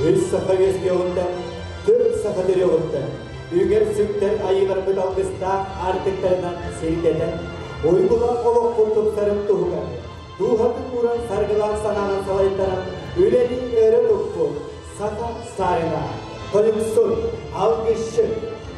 Үс саха үөскүөҕүттэн, төрт саха төрүөҕүттэн, үгэр-сүктэр айыыларбыт алгыстаах аартыктарынан сирдэтэн, уйгулаах олохпут тупсарын туһугар, дууһатын ууран саргылаах санаанан салайтаран, үлэни өрө туппут саха саарына, тойуксун, алгысчыт,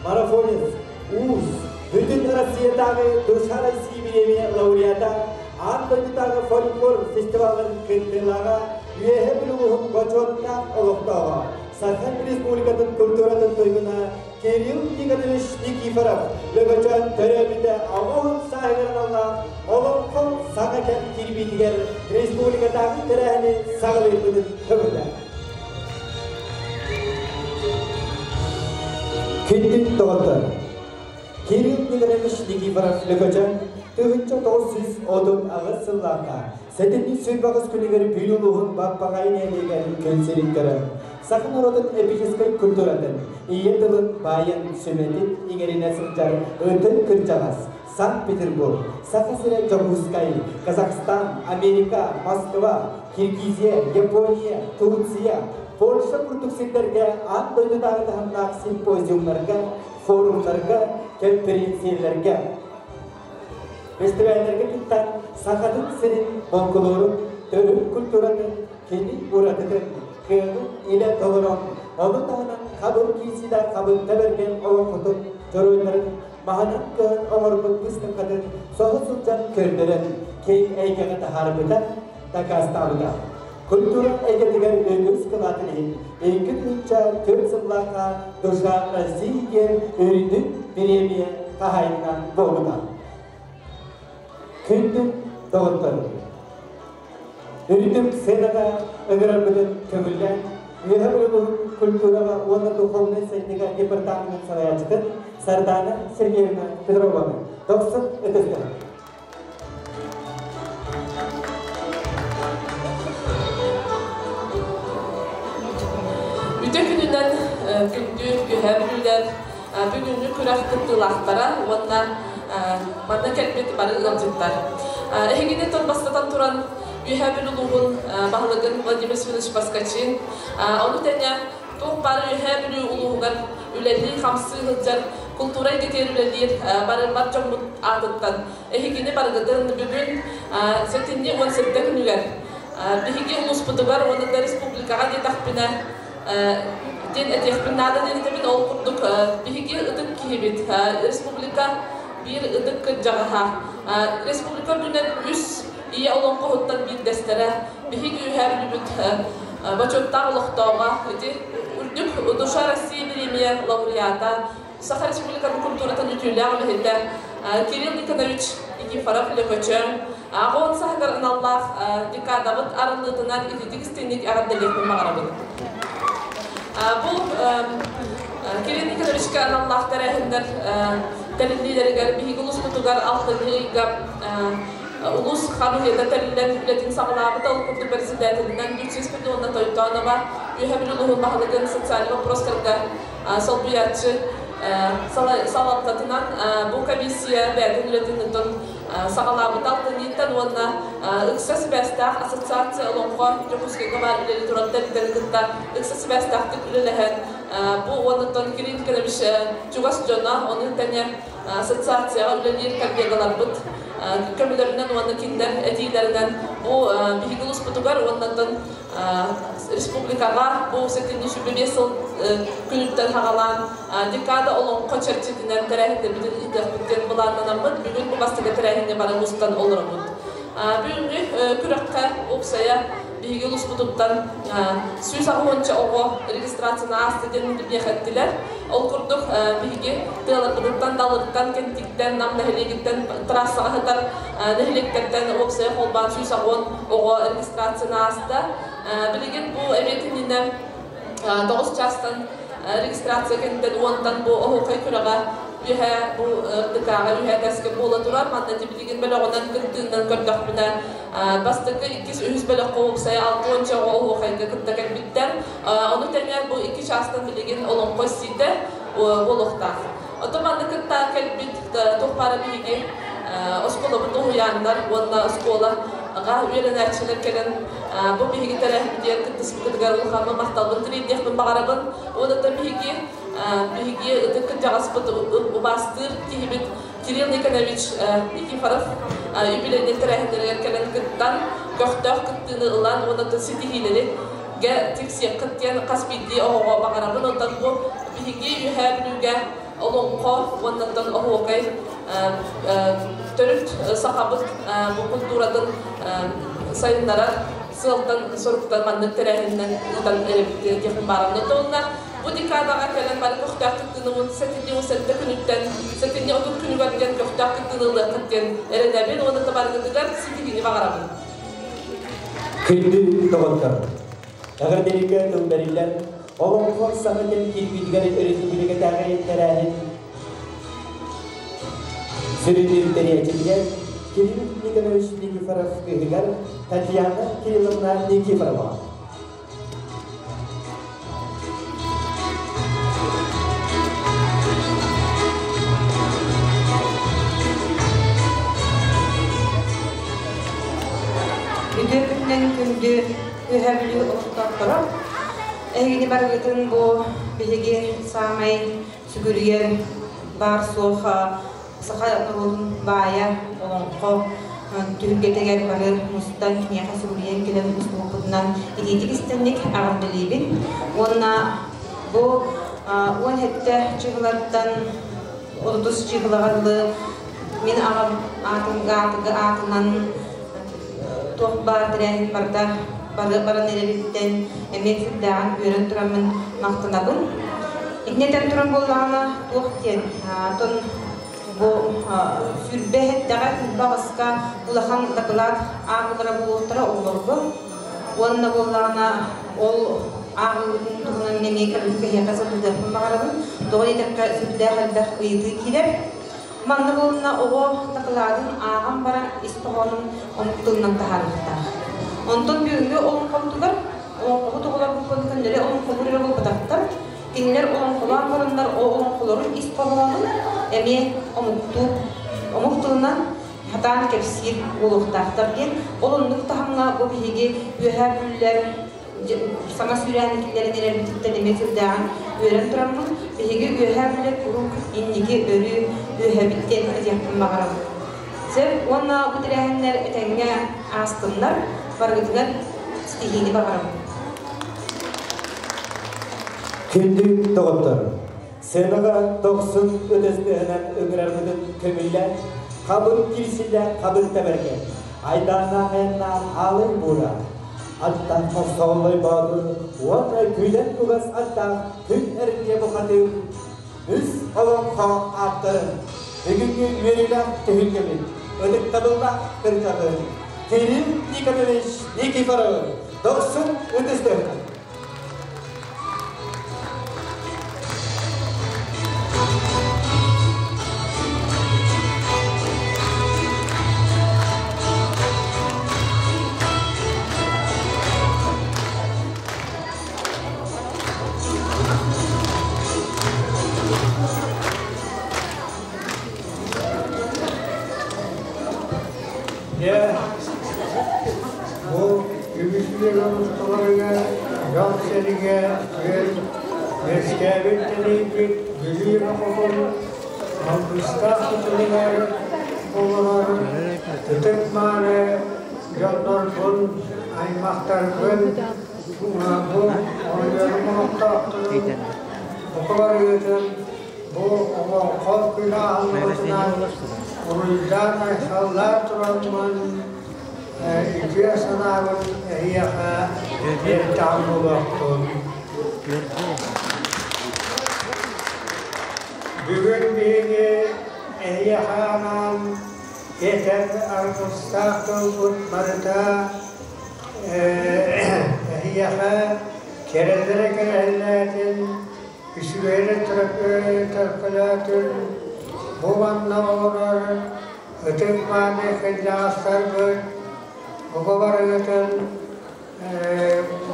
марафонец, уус, бүтүн Россиятааҕы Душа России бириэмийэ лауреата, аан дойдутааҕы фольклор фестивалларын кыттыылааҕа, Үөһэ Бүлүү улууһун бочуоттаах олохтооҕо, Саха Республикатын культуратын туйгуна Кирилл Никонович Никифоров Лөгөчөөн төрөөбүтэ 80 сааһыгар аналлаах Олоҥхо саҥа кэм кирбиитигэр республикатааҕы тэрээһини саҕалыырбытын көҥүлэ. Күндү доҕоттор! Кирилл Николаевич Никифоров Лөгөчөөн 1938 сыллаахха сэтинньи сүүрбэҕис күнүгэр Бүлүү улууһун Баппаҕай нэһилиэгэр күн сирин көрөн, саха норуотун эпическэй культуратын, ийэ тылын баайын сүмэтин иҥэринэ сылдьар ытык кырдьаҕас Санкт-Петербург, Саха сирэ Дьокуускай, Казахстан, Америка, Москва, Киргизия, Япония, Турция, Польша курдук сирдэргэ аан дойдутааҕы таһымнаах симпозиумнарга, форумнарга, кэмпириэнсийэлэргэ, фестивалларга кыттан Сахатын сирин фольклорун, төрүт культуратын, кини уратытын, кыаҕын илэ толорон, ону таһынан хабыр киисилэ хабылта бэргэн олоҥхотун дьоруойдарын маһынан кыһан оҥорбут быыстапкатын соһо сылдьан көрдөрөн, киэҥ эйгэҕэ таһаарбыта, дакаастаабыта. Культура эйгэтигэр үгүс кылаатын иһин 2004 сыллаахха Душа России диэн үрдүк бириэмийэ хаһаайынынан буолбута. Күндү доҕотторум! Үрдүк сыаната ыҥырарбытын көҥүллээн, Үөһэ улууһун культураҕа уонна духовнай сайдыыга департаменын салайааччытын Сардаана Сергеевна Петрованы дохсун ытыстыҥ. Үтө күнүнэн күндү үөһээ бүлүүлэр бүгүҥҥү күрэх кыттыылаахтара уонна манна кэлбит бары ыалдьыттар. Эһигини тыл бастатан туран Үөһээ Бүлүү улууһун баһылыгын Владимир Семенович Поскачин, ону тэҥэ туох баар Үөһээ Бүлүү улууһугар үлэлии-хамсыы сылдьар култуура эйгэтигэр үлэлиир бары бар дьоммут аатыттан эһигини барыгытын бүгүн сэтинньи 17 күнүгэр биһиги улууспутугар уонна да республикаҕа диэтэхпинэ диэн этиэхпин наада диэн этэбин. Ол курдук биһиги ытык киһибит республика биир ытык кырдьаҕаһа республика үрдүнэн үс ийэ олоҥхоһуттан биирдэстэрэ биһиги үөһээ Бүлүүбүт бочуоттаах олохтооҕо ити үрдүк Душа России бириэмийэ лауреата Саха Республикатын культуратын үтүөлээх үлэһитэ Кирилл Никонович Никифоров Лөкөчөөн аҕа саһыгар аналлаах декадабыт арыллыытынан ититик истиҥник эҕэрдэлиэхпин баҕарабын. Бу Кирилл Никоновичка аналлаах тэрээһиннэр тэриллиилэригэр биһиги улууспутугар алтынньы ыйга улуус хамыыһыйата тэриллэн үлэтин саҕалаабыта. Ол курдук председателинэн Люция Спиридоновна Тойтонова, Үөһэ Бүлүү улууһун баһылыгын социальнай вопростарга солбуйааччы салалтатынан бу комиссия бэйэтин үлэтин ыытан саҕалаабыта алтынньыттан уонна ыкса сибээстээх ассоциация олоҥхо Дьокуускайга баар үлэли турар тэрилтэни кытта ыкса сибээстээхтик үлэлэһэн бу уоннаттан Кирилл Николаевич чугас дьоно ону тэҥэ ассоциацияҕа үлэлиир коллегаларбыт көмөлөрүнэн уонна кинилэр этиилэринэн бу биһиги улууспутугар уоннаттан республикаҕа бу сэтинньи сүбэ сыл күнүттэн хаҕалаан декада олоҥхо чэрчитинэн тэрээһиннэрбитин ыытыахпыт диэн былааннанаммыт бүгүн бу бастакы тэрээһиҥҥэ бары мустан олоробут. Бүгүҥҥү күрэххэ уопсайа биһиги улууспутуттан 180 оҕо регистрацияны ааста диэн миэхэ эттилэр. Ол курдук биһиги тыаларбытыттан, Далыртан, Кэнтиктэн, Нам нэһилиэгиттэн трассаҕа сытар нэһилиэктэртэн уопсайа холбоон 180 оҕо регистрацияны ааста. Билигин бу эбиэт иннинэ 9 чаастан регистрация кэнниттэн уонтан бу оһуохай күрэҕэ үөһэ бу РДК-ҕа үөһэ тэскэ буола турар. Манна билигин бөлөҕүнэн кыттыынан көрдөхпүнэ бастакы, иккис, үһүс бөлөххө уопсайа 60 оҕо оһуохайга кытта кэлбиттэр. Ону тэҥэ бу икки чаастан билигин олоҥхо истиитэ буолуохтаах. Оттон манна кытта кэлбит туох баара биһиги оскуолабыт уһуйааннар уонна оскуола Оскуолаҕа үөрэнээччилэр кэлэн бу биһиги тэрээһиммитигэр кыттыспыккытыгар улахаммын махталбын тириэрдиэхпин баҕарабын. Уонна биһиги ытык кырдьаҕаспыт убаастыыр киһибит Кирилл Никонович Никифоров юбилейнай тэрээһиннэригэр кэлэн кыттан, көхтөөх кыттыыны ылан уонна ситиһиилэри тиксиэххит диэн хас биирдии оҕоҕо баҕарабын. Онтон бу биһиги Үөһээ Бүлүүгэ олоҥхо уоннаттан оһуокай төрүт сахабыт бу культуратын сайыннарар сыалтан соруктан маннык тэрээһиннэн ыытан эрэбит диэхпин баарым. Онна бу декадаҕа кэлэн бары көхтөөх кыттыыны сэтинньи 17 күнүттэн сэтинньи 30 күнүгэр диэн көхтөөх кыттыыны ылыаххыт диэн эрэнэбин уонна барыгытыгар ситиһиини баҕарабын. Күндү доҕоттор, эҕэрдэлииргэ тыл бэриллэн, олоҥхо саҥа кэм киирбитигэр өрөспүүбүлүкэтээҕи тэрээһин сүрүннүүр тэрийээччитигэр Кирилл Николаевич Никифоров кыыһыгар Татьяна Кирилловна Никифорова. Үтүө күнүнэн күндү Үөһээ Бүлүү олохтоохторо! Эһигини барыгытын бу биһиги саамай сүгүрүйэр баар-суох саха норуотун баайа олоҥхо түһүлгэтигэр бары мустан киниэхэ сүгүрүйэн кэлэн мустубуппутунан итиитик истэнник эҕэрдэлиибин уонна бу 17 чыһылартан 30 чыһылаҕа дылы мин аҕам аатынан туох баар тэрээһин барыта бары баран эрэриттэн эмиэ сүрдээҕин үөрэн тураммын махтанабын. Итини этэн туран буоллаҕына туох диэн тон бу 27-ҕэ 28-ка улахан дакылаат ааҕыылара буолуохтара оҕолорго уонна буоллаҕына ол ааҕыыбытын туһунан эмиэ кэһиэхэ сылдьыахпын баҕарабын. Тоҕо диэтэххэ сүрдээх элбэх ыйытыы киирэр. Манна буолунна оҕо дакылаатын ааҕан баран ис хоһоонун омук тылынан таһаарыахтаах. Онтон бүгүҥҥү олоҥхобутугар олоҥхоһут оҕолорбут көннөрү олоҥхолуур эрэ буолбатахтар. Кинилэр олоҥхолоон бараннар ол олоҥхолорун ис хоһоонун эмиэ омуктуу омук тылынан хатаан кэпсиир буолуохтаахтар диэн ол оннук таһымҥа бу биһиги Үөһээ Бүлүүлэр саҥа сүүрээн киллэрэн эрэрбититтэн эмиэ сүрдээҕин үөрэн тураммын, биһиги Үөһээ Бүлүү куруук инники өрүү үөһэбит диэн этиэхпин баҕарабын. Сөп уонна бу тэрээһиннэр этэҥҥэ аастыннар, барыгытыгар ситиһиини баҕарабын. Күндү доҕоттор, сценаҕа дохсун ытыс тыаһынан ыҥырарбытын көҥүллээн, хабыр кирсиллэ хабыр тэбэргэ, айдааннаах айаннаах аалай буура, аттаах мохсоҕоллой боотур уонна күлэн кугас аттаах күн эргийэ бухатыыр үс олоҥхо ааптарын бүгүҥҥү үөрүүлээх түһүлгэбит ытыктабыллаах кырдьаҕын Кирилл Николаевич Никифоров дохсун ытыс тыаһынан. Дьэ, бу үгүс усталарыгар дьон-сэргэ күөл үөскээбит тэнийбит Бүлүү хотун алгыстаах тутулугар олорор ытык-мааны дьоннорбун, аймахтарбын, бу оройуонум олохтоохторун бука барыгытын бу олоҥхо күнэ аһыллыбытынан уруйдаан-айхаллаан тураммын үтүө санаабын эһиэхэ тиэрдэҕим буолуохтун. Бүгүн биһиги эһиэхэ анаан этэр аргыстаах тылбыт барыта эһиэхэ кэрэлэрэ кэрэһэлээтин, үчүгэйи төлкөлөөтүн, бу манна олорор ытык-мааны кырдьаҕастарбыт бука барыгытын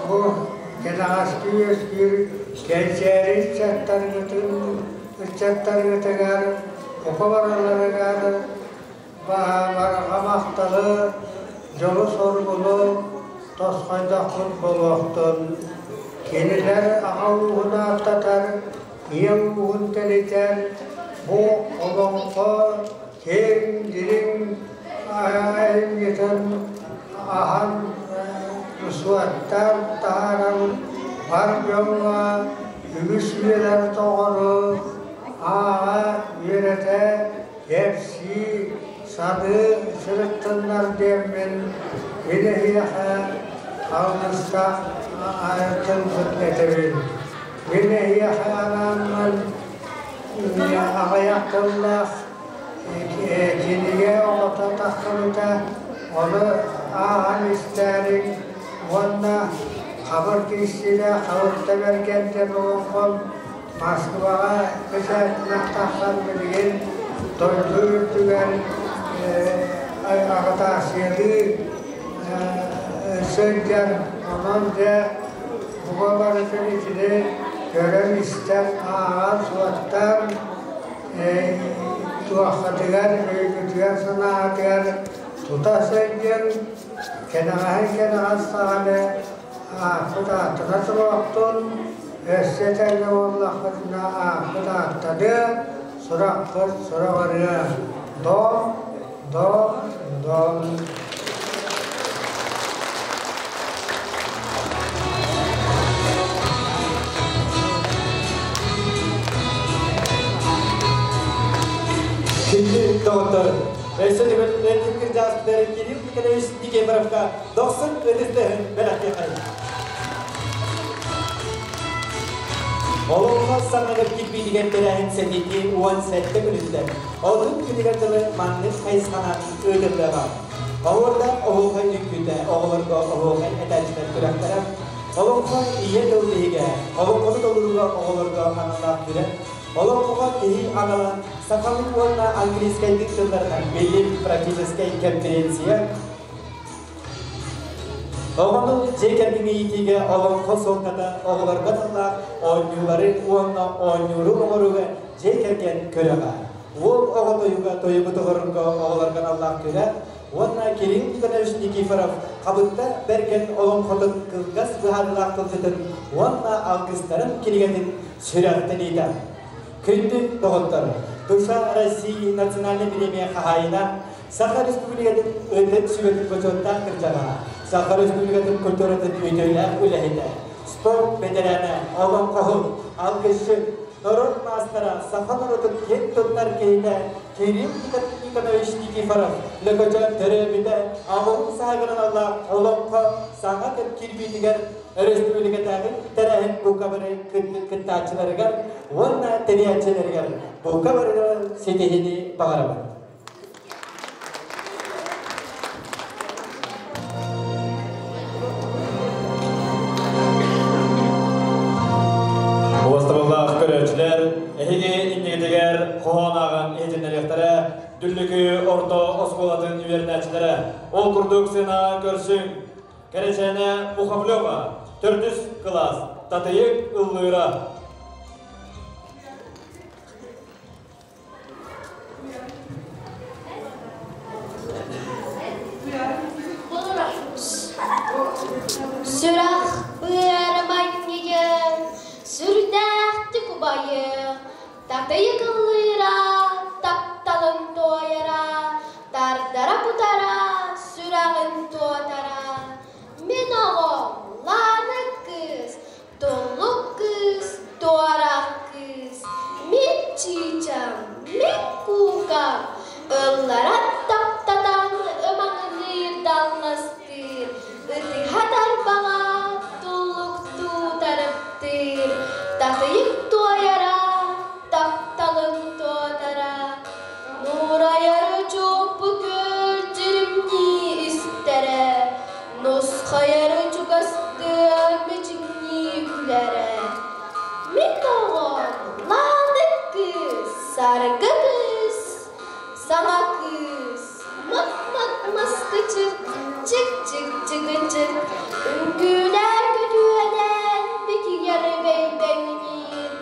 бу кэнэҕэски үөскүүр кэнчээри ыччаттаргытыгар бука барыларыгар барҕа махталы, Дьолу-соргуну тосхойдохпут буолуохтун. Кинилэр аҕа ууһун ааттатар, ийэ ууһун тэнитэр бу олоҥхо киэҥ дириҥ айымньытын аһан суоттаан таһааран бар дьоҥҥо үгүс үйэлэр тоҕору ааҕа үөрэтэ кэпсии саныы сырыттыннар диэммин мин эһиэхэ алгыстаах тылбын этэбин. Мин эһиэхэ анааммын аҕыйах тыллаах кинигэ оҕото тахсыбыта, ону ааҕан истээриҥ уонна хабыр киирсиилэ хабырта бэргэн диэн олоҥхом Москваҕа бэчээтинэн тахсан билигин дойду үрдүгэр аҕытаассыйалыы сылдьар. Онон дьэ бука барытын итини көрөн-истэн, ааҕан-суоттаан туоххатыгар, өйгүтүгэр-санаатыгар тута сылдьан, кэнэҕэһин-кэнэҕэс саҕаны ааппыт ааттана туруохтун, өссө этэҥҥэ буоллахпытына ааппыт ааттаныа, сурахпыт сураҕырыа. Дом, дом, дом. Күндү доҕоттор, өссө төгүл Леонид кырдьаҕаспытыгар Кирилл Николаевич Никифоровка дохсун ытыс тыаһын бэлэхтиэххэйин. Олоҥхо саҥалар кирбиитигэр тэрээһин 77 күнүттэн 30 күнүгэр дылы маннык хайысханан ыытыллыаҕа. Оһуорда оһуохай үҥкүүтэ, оҕолорго оһуохай этээччилэр күрэхтэрэ, олоҥхо ийэ тыл биһигэ, олоҥхону толорууга оҕолорго аналлаах күрэх, олоҥхоҕо киһи анала сахалыы уонна английскайдыы тылларынан билим практическай конференция, Оҕону дьиэ кэргэҥҥэ иитиигэ олоҥхо суолтата оҕолорго аналлаах оонньуулары уонна оонньууру оҥорууга дьиэ кэргэн күрэҕэ. Уол оҕо тойуга тойугу толорорго оҕолорго аналлаах күрэх уонна Кирилл Николаевич Никифоров Хабытта Бэргэн олоҥхотун кылгас быһаарыылаах тылдьытын уонна алгыстарын кинигэтин сүрэхтэниитэ. Күндү доҕоттор, Душа России национальнай бириэмийэ хаһаайына Саха Республикатын Ытык сүбэтин бочуоттаах кырдьаҕаһа, Саха Республикатын культуратын үтүөлээх үлэһитэ, спорт бэтэрээнэ, олоҥхоһут, алгысчыт, норуот маастара, саха норуотун киэн туттар киһитэ Кирилл Никонович Никифоров Лөкөчөөн төрөөбүтэ аҕыһын сааһыгар аналлаах олоҥхо саҥа кэм кирбиитигэр өрөспүүбүлүкэтээҕи тэрээһин бука бары кыттааччыларыгар уонна тэрийээччилэригэр бука барыгар ситиһиини баҕарабын. Убастабыллаах көрөөччүлэр, эһиги иннигитигэр хоһоон ааҕан иһитиннэриэхтэрэ Дүллүкү орто оскуолатын үөрэнээччилэрэ. Ол курдук сына көрсүҥ. Кэрэчээнэ Муховлева, төрдүс кылаас, Татыйык ыллыыра. Сүрэх быар манньыйан, сүрдээхтик убайы, татыйык ыллыыра, тапталын туойара, тардара кутара, сүрэҕин туотара. Мин оҕом Лаана кыыс, Туллук кыыс, туорах кыыс, мин чыычам, мин куукам, ылларан таптатан ымаҥыныыр далластыыр, ытыһа тарбаҕа туллуктуу тарыптыыр, татыйык туойара, тапталын туотара, нуурайары чуумпу күөл дьиримнии истэрэ, нусхайары чугастыа мичиҥнии күлэрэ. Мин оҕом Лааны кыыс, Саргы кыыс, саҥа кыыс, мып-мып мыскычык, чик-чик чыгычык, үҥкүүлээр күтүөнэн битийэр бэйбэҥниир,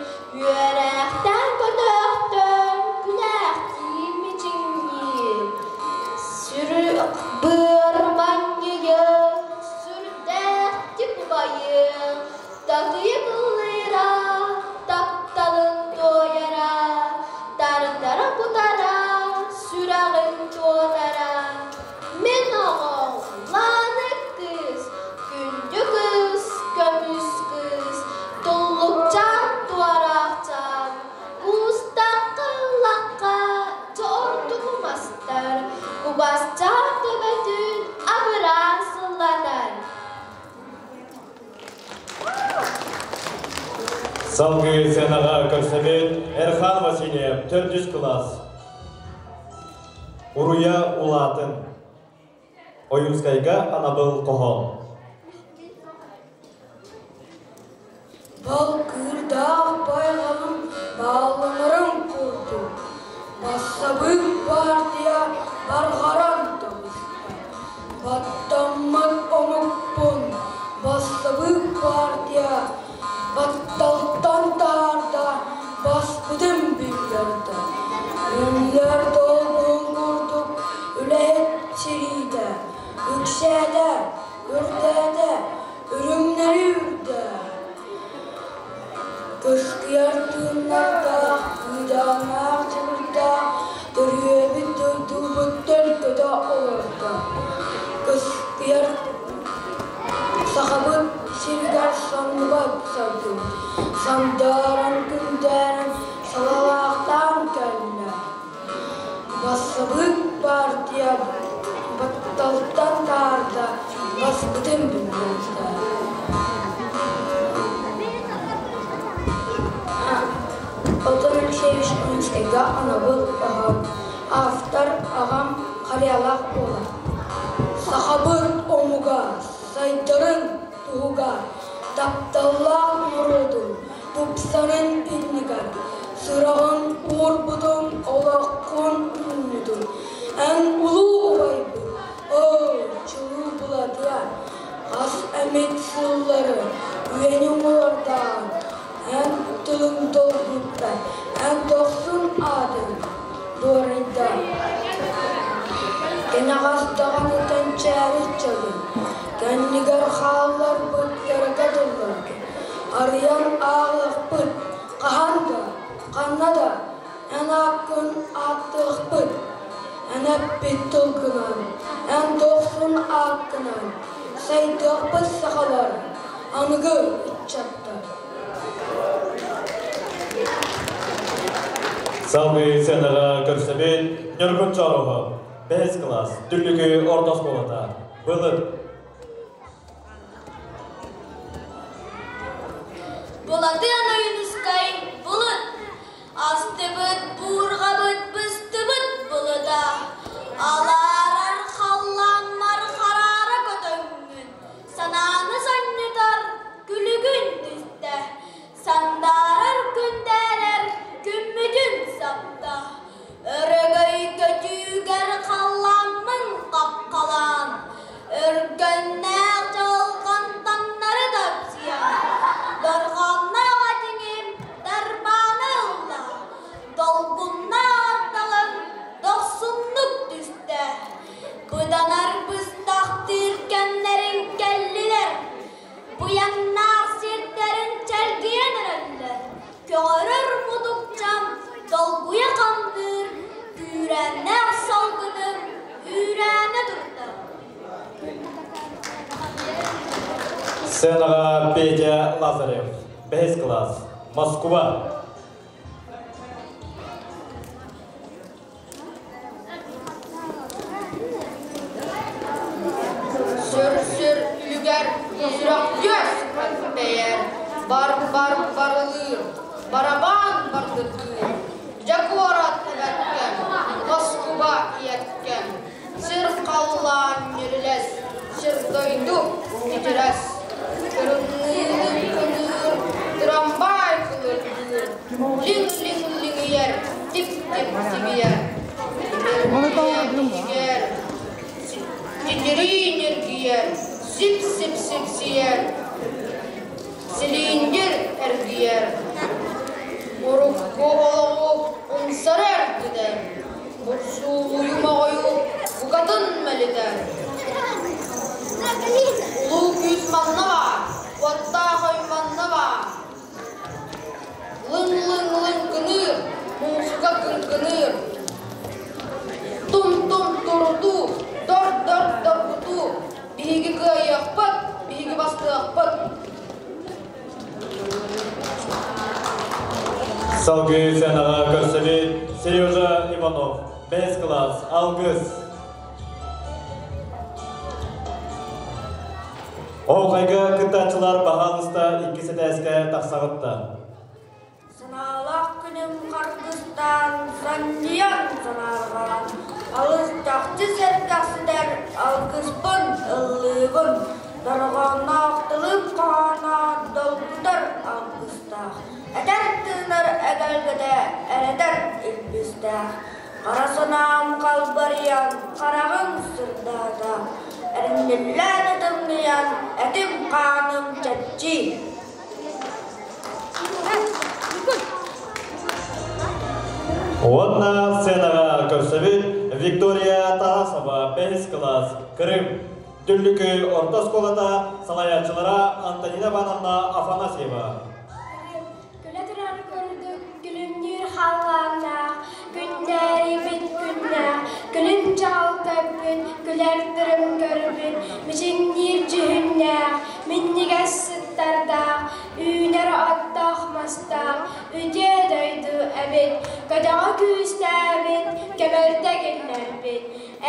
Салгыы сценаҕа көрсөбүт Эрхан Васильев, төрдүс кылаас. Уруйа улаатын. Ойуунскайга анабыл хоһоон. Балкыырдаах байҕалым баалланарын курдук, бассабыык партия барҕаран таҕыста. Баттаммат омукпун, бассабыык партия батталтан таһаарда, баспытын биллэрдэ. Үллэр долгун курдук үлэһит сириитэ, үксээтэ, үрдээтэ, үрүҥнэри үрдэ. Кыскыйар тыыннардаах, кыыдааннаах дьыбырдаах, төрүөбүт дойдубут төлкөтө олордо. Кыскыйар Сахабыт сиригэр самныбат саргын, сандааран күндээрэн салалаахтаан кэллэ. Бассабыык партия батталтан таарда, баспытын биллэрдэ. Платон Алексеевич Ойуунскайга анабыл оһо. Автор аҕам Харыйалаах уола. Сахабыт омуга сайдарын туһугар тапталлаах норуотун тупсарын иннигэр сураҕын уурбутуҥ, олоххун үүммүтүҥ. Эн улуу убайбыт, оо, чулуу Былатыан, хас эмит сыллары үйэни уҥуордаан, эн тылыҥ долгутта, эн дохсун аатыҥ дуорайда. Кэнэҕэс даҕаны кэнчээри ыччатын, кэннигэр хаалларбыт кэрэкэ тылларгын арыйан ааҕыахпыт, хаһан да, ханна да эн ааккын ааттыахпыт. Эн эппит тылгынан, эн дохсун ааккынан сайдыахпыт сахалар, аныгы ыччаттар. Салгыы сценаҕа көрсөбүт Ньургун Чороһо, бэһис кылаас, Дүллүкү орто оскуолата, Былыт. Былатыан Ойуунускай былыт, астыбыт буурҕабыт быстыбыт былыта, алаарар халлааммар хараара көтөҥҥүн, санааны санньытар күлүгүн түстэ, сандаарар күндээрэр күммүтүн сапта. Өрөгөй көтүүгэр халлааммын хаххалаан, өргөннөөх дьылҕан таҥнары тапсыйан, дорҕоонноох этиҥим дарбааны ылла, долгуннаах ардалым дохсуннук түстэ. Быданар быстахтыыр кэмнэриҥ кэллилэр, быйаҥнаах сирдэрин чэлгийэн эрэллэр. Көҕөрөр мутукчам долгуйа хамныыр, күүрээннээх салгыным үүрээнэ турда. Сценаҕа Петя Лазарев, бэһис кылаас, Москва. Сөр-сөр үлүгэр сүрэхтүөс бэйэр, бар-бар барылыыр, барабаан бардыргыыр, дьэ куорат эбэккэм, Москуба ийэккэм, сир халлаан ньирилэс, сир дойду итирэс, кырымныыр кыныыр, трамвай кылыргыыр, лиҥ-лиҥ-лиҥийэр, тип-тип тибийэр, тимир титирии ньиргийэр, сип-сип сипсийэр, цилиндр эргийэр, урукку олоҕу умсара эргитэр, бурсуулуйу моҕойу букатын мэлитэр. Улуу күүс манна баар, уоттаах өй манна баар. Лыҥ-лыҥ-лыҥкыныыр, муусука кыҥкыныыр. Тум-тум турутуу, дор-дор доргутуу. Биһиги кыайыахпыт, биһиги бастыахпыт. Салгыы сценаҕа көрсөбүт Сережа Иванов, бэһис кылаас, Алгыс. Оһуохайга кыттааччылар баһаалыста иккис этээскэ тахсаҕыт да. Санаалаах күнүм харгыстаан, санньыйан санаарҕаан, алыс чахчы сэргэхситэр алгыспын ыллыыбын, дорҕоонноох тылым хоһооно долгутар алгыстаах, этэр-тыынар эгэлгэтэ эрэтэр илбистээх, хара санаам халбарыйан, хараҕым сырдаата, эринниллээн ытымныйан, этим-хааным чэпчии. Уонна сценаҕа көрсөбүт Виктория Тарасова, бэһис кылаас, Крым. Дүллүкү орто оскуолата салайааччылара Антонина Ивановна Афанасьева. Күлэ турар курдук күлүмнүүр халлааннаах, күндээрийбит күннээх, күлүм чаҕыл көппүт, күлэр тырым көрбүт, мичиҥниир дьүһүннээх, минньигэс сыттардаах, үүнэр оттоох мастаах, үтүө дойду эбит, көтөҕө күүстээбит, көмөлтө киллэрбит,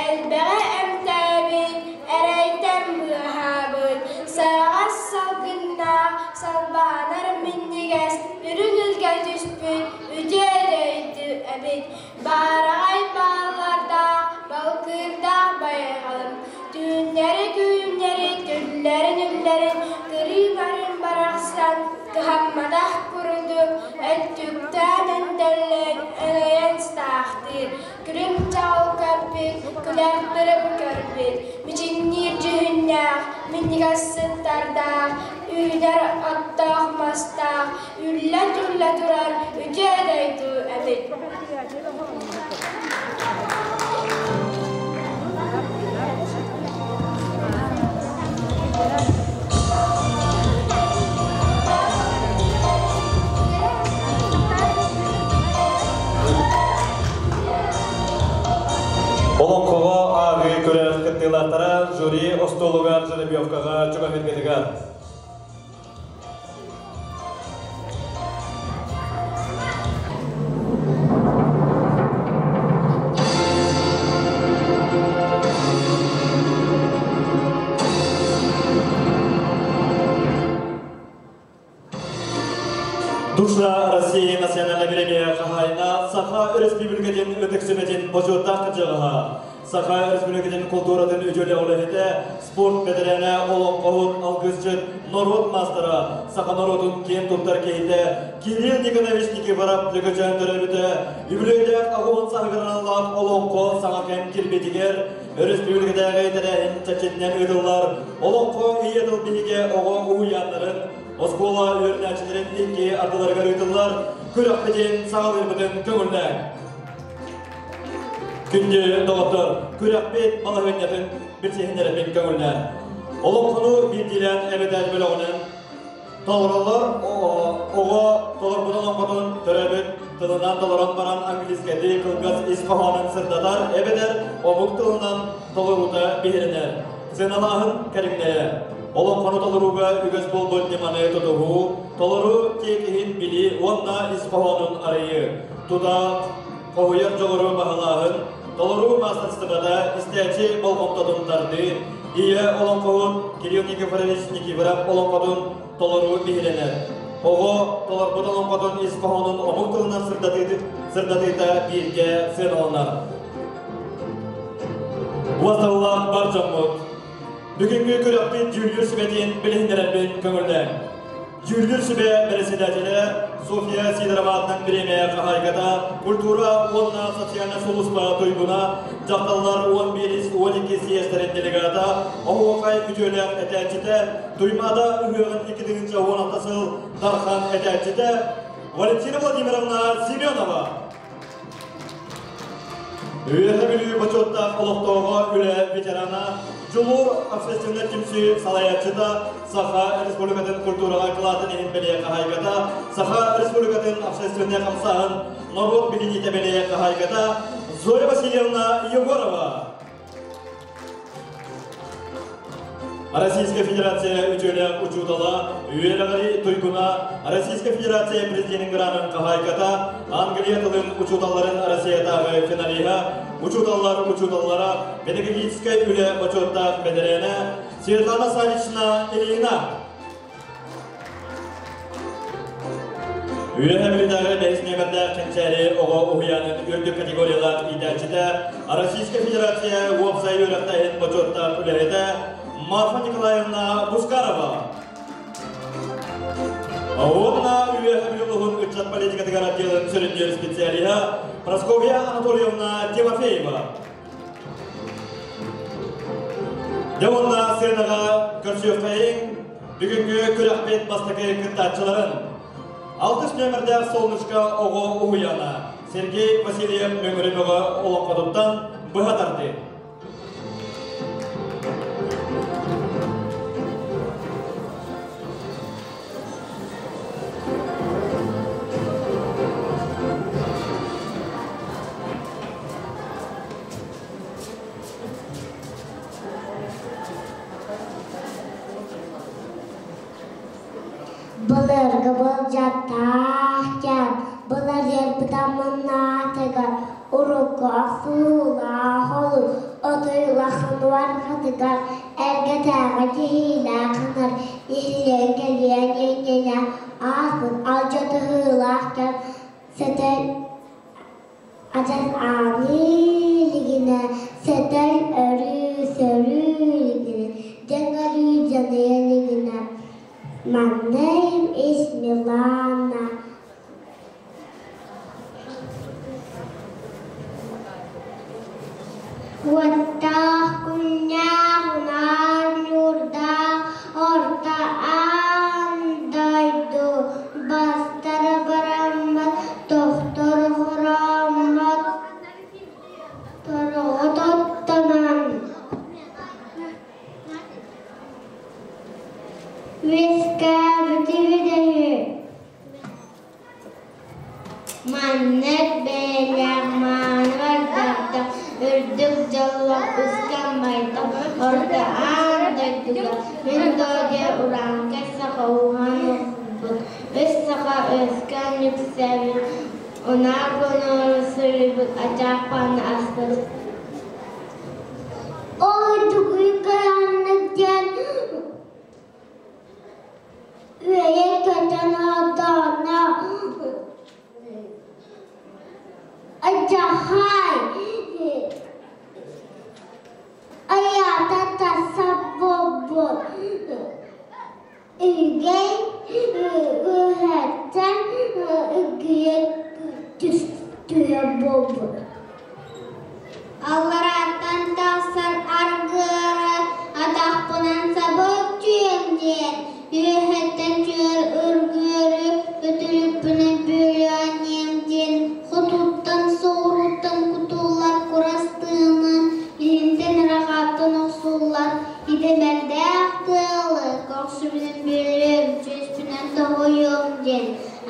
элбэҕи эмтээбит, эрэйтэн быыһаабыт, сайаҕас салгыннаах, салбаанар минньигэс, үрүҥ илгэ түспүт үтүө дойду эбит, баараҕай бааллардаах, балкыырдаах байҕалым, түүннэри-түүннэри түллэрин-үллэрин кырыы-барын барахсан кыһамматах курдук өттүктээн өндөрлөөн өҥөйөн сытаахтыыр, күлүм чаҕыл көппүт, күлэр-тырым көрбүт, мичиҥниир дьүһүннээх, минньигэс сыттардаах, үүнэр оттоох мастаах, үллэ-түллэ турар үтүө дойду эбит. Олоҥхоҕо ааҕыы күрэх кыттыылаахтара жюри остуолугар жеребьевкаҕа чугаһыыргытыгар. Душа России национальная премия хаһаайына Саха Өрөспүүбүлүкэтин ытык сүбэтин бочуоттаах кырдьаҕаһа, Саха Өрөспүүбүлүкэтин култууратын үтүөлээх үлэһитэ, спорт бэтэрээнэ, олоҥхоһут, алгысчыт, норуот маастара, саха норуотун киэн туттар киһитэ Кирилл Николаевич Никифоров Лөкөчөөн төрөөбүтэ үбүлүөйдээх аҕыһын саһыгар аналлаах олоҥхо саҥа кэм кирбитигэр өрөспүүбүлүкэтээҕи тэрээһин чэрчитинэн ыытыллар Олоҥхо ийэ тыл биһигэ оҕо уһуйааннарын, оскуола үөрэнээччилэрин икки ардыларыгар ыытыллар күрэхпитин саҕалыырбытын көҥүллээҥ. Күндү доҕоттор, күрэхпит балаһыанньатын билсиһиннэрэрбин көҥүллээн. Олоҥхону биирдиилээн эбэтэр бөлөҕүнэн толороллор. Оҕо толорбут олоҥхотун төрөөбүт тылынан толорон баран английскайдыы кылгас ис хоһоонун сырдатар эбэтэр омук тылынан толоруута биһирэнэр. Сыаналааһын кэриҥнэйэр. Олоҥхону толорууга үгэс буолбут ньыманы тутуһуу, толору тиэкиһин билии уонна ис хоһоонун арыйыы, тута хоһуйар дьоҕуру баһылааһын, толоруу маастарыстыбата истээччи болҕомтотун тардыы, ийэ олоҥхоһут Кирилл Никифорович Никифоров олоҥхотун толоруу биһирэнэр. Оҕо толорбут олоҥхотун ис хоһоонун омук тылынан сырдатыыта бииргэ сыаналанар. Уосталлаах бар дьоммут, бүгүҥҥү күрэхпит дьүүллүүр сүбэтин билиһиннэрэрбин көҥүллээҥ. Дьүүллүүр сүбэ председателэ Софья Сидорова аатынан бириэмийэ хаһаайката, культура уонна социальнай сулууспа туйгуна, дьахталлар 11-12 съезтэрин делегата, оһуохай үтүөлээх этээччитэ, Туймаада ыһыаҕын 2016 сыл Дархан этээччитэ Валентина Владимировна Семенова. Үөһэ Бүлүү бочуоттаах олохтооҕо үлэ ветерана, Дьулуур общественнай түмсүү салайааччыта, Саха Республикатын культураҕа кылаатын иһин бэлиэ хаһаайката, Саха Республикатын общественнай хамсааһын норуот билиниитэ бэлиэ хаһаайката Зоя Васильевна Егорова. Российская Федерация үтүөлээх учуутала, үөрэҕири туйгуна, Российская Федерация президенин гранын хаһаайката, Англия тылын учууталларын Россиятааҕы финалиһа, учууталлар учууталлара, педагогическай үлэ бочуоттаах бэтэрээнэ Светлана Савична Ильина. Үөһэ Бүлүүтээҕи бэһис нүөмэрдээх Кэнчээри оҕо уһуйаанын үрдүк категориялаах иитээччитэ, Российскай Федерация уопсай үөрэхтээһин бочуоттаах үлэһитэ Марфа Николаевна Бускарова. Уонна Үөһэ Бүлүү улууһун ыччат политикатыгар отделын сүрүннүүр специалиһа Прасковья Анатольевна Тимофеева. Дьэ уонна сыанаҕа көрсүөххэйиҥ бүгүҥҥү күрэхпит бастакы кыттааччыларын. Алтыс нүөмэрдээх Солнышко оҕо уһуйаана Сергей Васильев Мөҥүрү бөҕө олоҥхотуттан быһа тардыы. Былыргы былдьаттаах кэм, былыр бытаммыннаатыгар, урукку охсуулаах олук, отой улахан уорҕатыгар, эргэтээҕи киһилээх ынар, иһиллээн кэлиэн иннинэ ааспыт алдьатыһыылаах кэм сэтэн Адьас ааныы илигинэ, сэтэн өрүү сөрүү илигинэ, дьаҥ өрүү дьаныйа илигинэ My name is Milana. Уоттаах күннээх унаар ньуурдаах орто аан дойду бастара бараммат, тохтор хорооммот, тороҕо тоттонон үөскээбити үдэһи Маннык бэйэлээх мааны бардарда үрдүк дьоллоох үскэн байдах орто аан дойдуга мин доо урааҥкай саха ууһаан охсубут, үс саха үөскээн үксээбит, унаар гонору суруйбут ачаах-пааны аспыт. Ол дугуйгараннык диэн Үөйэ көтөн олордоҕуна алдьархай айаата тахсар буолбут. Үгэй үөһэттэн үгүйэ түһэр буолбут. Алларааттан тахсар аргыара атахпынан сабык түөм диэн, үөһэттэн түөр үргүөрү үтүлүкпүнэн бүөлүөм диэн, хотуттан соҕурууттан кутуллар курас тыаны, илинтэн арҕааттан охсуллар идэмэрдээх тыалы көхсүбүнэн бүөлүөм, түөспүнэн тоһуйуом диэн,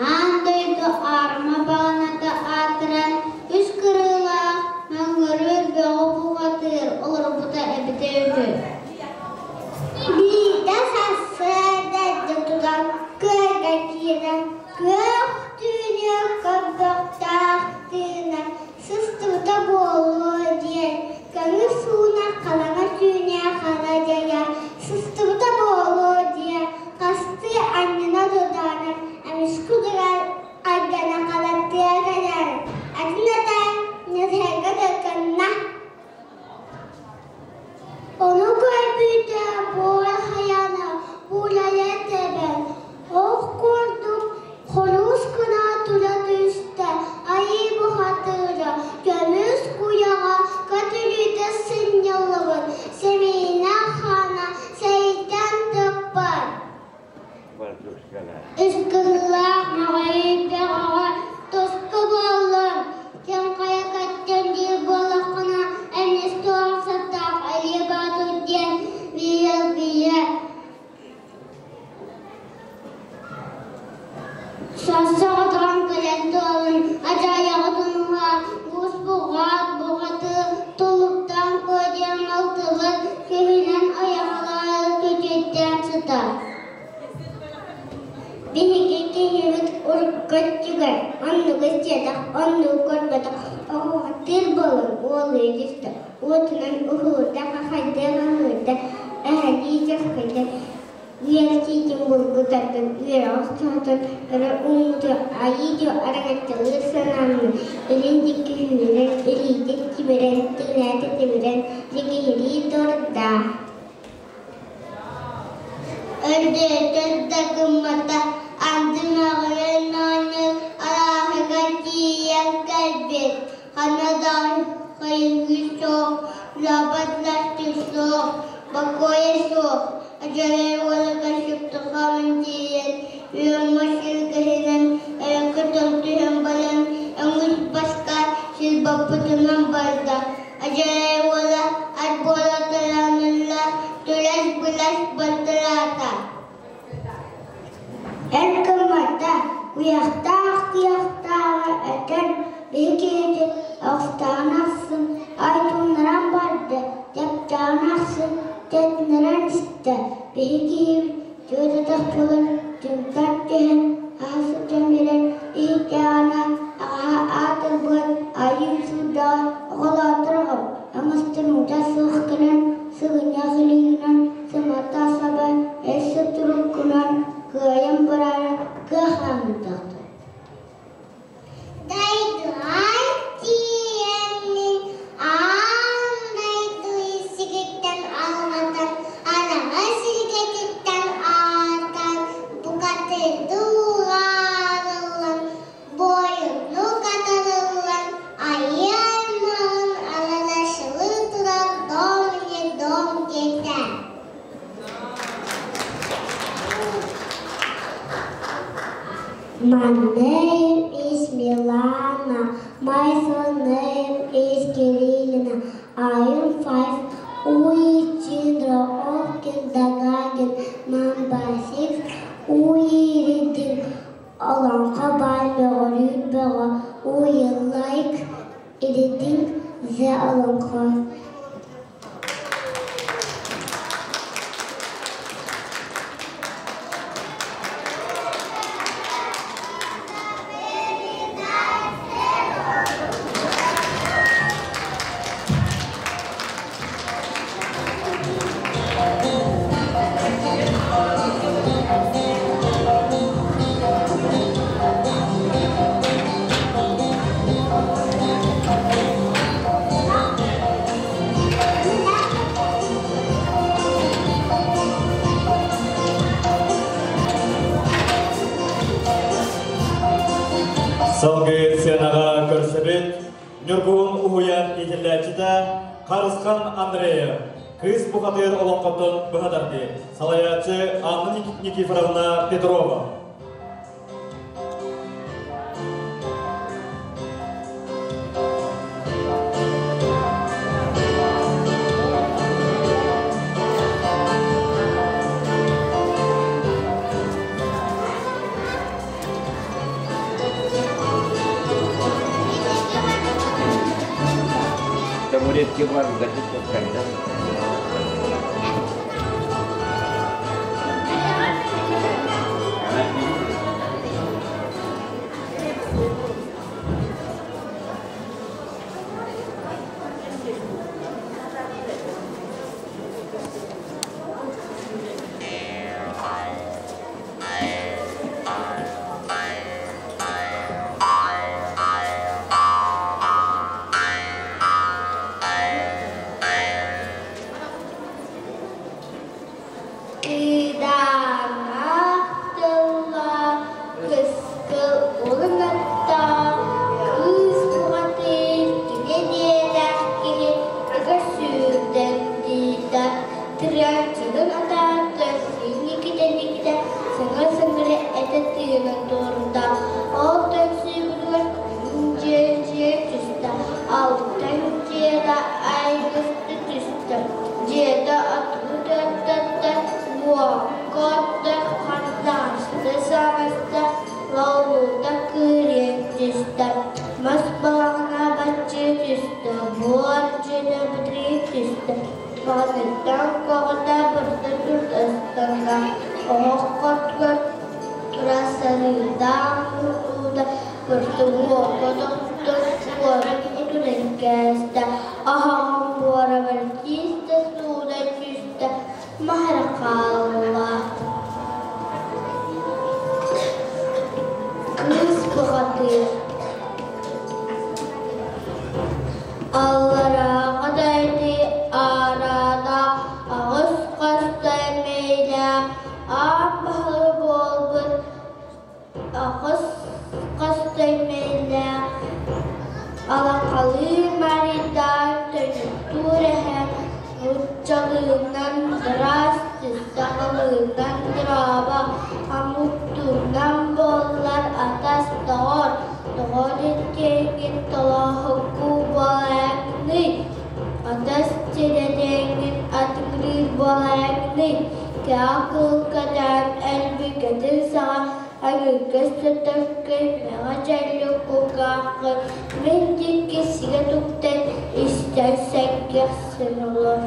аан дойду аарыма баҕаната аатыран үс кырыылаах мөҥүрүөр бөҕө бухатыыр олорбута эбитэ үһү. Биирдэ сарсыарда эрдэ туран күөлгэ киирэн күөх түүнү көрбөхтөөх тыына сыстыбыта буолуо диэн көмүс сууна хараҥа түүнэ хара дьайа сыстыбыта буолуо диэн хастыы анньына тутаана эмискэ утуйар Айдана халаттыа кэлэр, атын этэ ньэсэйгэ дыккынна. Ону көрбүтэ буор хайаны буулайа тэбэн, ох курдук холус гына тула түстэ, айыы бухатыыра көмүс куйаҕа көтүрүүтэ сынньыллыбыт, сэмиинэ хаана сэйтэн тыкпыт. Үс кыһыылаах маҕайыйбах оҕо туску буоллун, ким хайа кэттэн диир буоллаххына, эмис туох сыттаах Элиэ Боотур диэн биир Сорсоҕотоҕун кэлэн туолун, адьайаҕытын уһаа, уус буҕаат буҕатыы, тулуктаан куо диэн малтыбыт күһүнэн айаҕалаары күтүөттээн сытар. Биһиги киһибит урукку өттүгэр оннук истиэтэх, оннук көрбөтөх, оһуохтуур буолан уолуйа түстэ, уотунан уһуурда, хахайдыы хаһыырда, эһэлии дьаххайда. Үөрэтиитин булгутартан үөрэҕи саҥатан өрө ууммуту айыы дио араҥаччылыыр санааны илин диэки сүүрэн, илиитин тимирэн, тиҥээтэ тимирэн лигиһирии турда. Өрдөөтөр да гыммата, анды мөҕүрэн оонньуур арааһыгар тиийэн кэлбит. Ханна да хайыһыы суох, лапат-ластык суох, бокуойа суох. Дьөрэй уолугар сүктүхамын тиийэн, үөммэ силгэһинэн өрөкөтөн түһэн баран, өҥүс баска силбаппытынан барда. Дьөрэй уола ат буола тараанылла, түлэс-былас баттараата. Эр гыммата, куйахтаах куйахтааҕа этэн, биһи киһитин оҕустаҕын ахсын айтууннаран барда, тэптэҕин ахсын тэтиннэрэн истэ. Биһи киһибит түөрт буолан түҥкэн түһэн, аһа сылдьан биэрэн иһиттэҕинэ, аҕаһа аатырбыт айыы сыырдаҕа оҕолоотор оҕом, аҥастан уута суох гынан, сыгынньах илиигинэн сымата саба өссө туруккунан кыайан бараары кыа хааммытахтар. Дайдылай тиийэммин аан дойду сиригиттэн алҕатан, араҥа сиргэтиттэн аатан, букатырды уҕаарыллан, буойуннук атарыллан, айыы аймаҕын алалашылыы турар дом не дом диэтэ. My name is Milana. My surname is Kirillina. I am 5. We children of kindergarten number 6. We reading Олоҥхо баай бөҕөрүүр бөҕө. We like reading the Олоҥхо. Салгыы сценаҕа көрсөбүт Ньургуһун уһуйаан иитиллээччитэ Харысхан Андреев Кыыс бухатыыр олоҥхотун быһа тардыы. Салайааччы Анна Никифоровна Петрова. Табуретки бар, газет когда. Кыдааннаах тыллаах кыскыл улунаттаах кыыс бухатыыр кини диэлээх киһи ыга сүүрдэн тиийдэ. Тырыанчыгын атаата сиҥникитэ-никитэ саҥа-саҥара этэ тыынан турда. Ол төксүүгүтүгэр дьиэ-дьиэ түстэ, алтан дьиэтэ айгысты түстэ, дьиэтэ атыы төттөттө, муокка оттор хардаҕасты саҥаста, лоолуута кыырыан түстэ, мас балаҕана баччыы түстэ, буор дьиэтэ бытырыы түстэ, баҕаныттан көҕүтэ бырта турда ыстанна, оһох хотугар турар сарыыдаах уута бырты уокка тохтон уотун утуран кээстэ, аһаҕын буора бэртиистэ сууна түстэ, маһара хаалла. Бухатыыр Алларааҕа дайдыы аараалаах аҕыс хастай мэйилээх аан баһылык буолбут аҕыс хастай мэйилээх алакалыы марийдаан тойуктуур эһэ нууччалыынан здрасте, сахалыынан дорообо, омуктуунан буоллар атас доҕор, доҕор иккиэҥҥин толооһукку буолаайаҥный, атас сирэтиэҥҥин атыҥырыыр буолаайаҥный, кэҕэ кылкатаан өлбүкэтин саҕа Аҥыырга сытаргын мэҥэ дьэллик кулгааххын мин диэки сигэ туктан истэн сэргэхсин олор.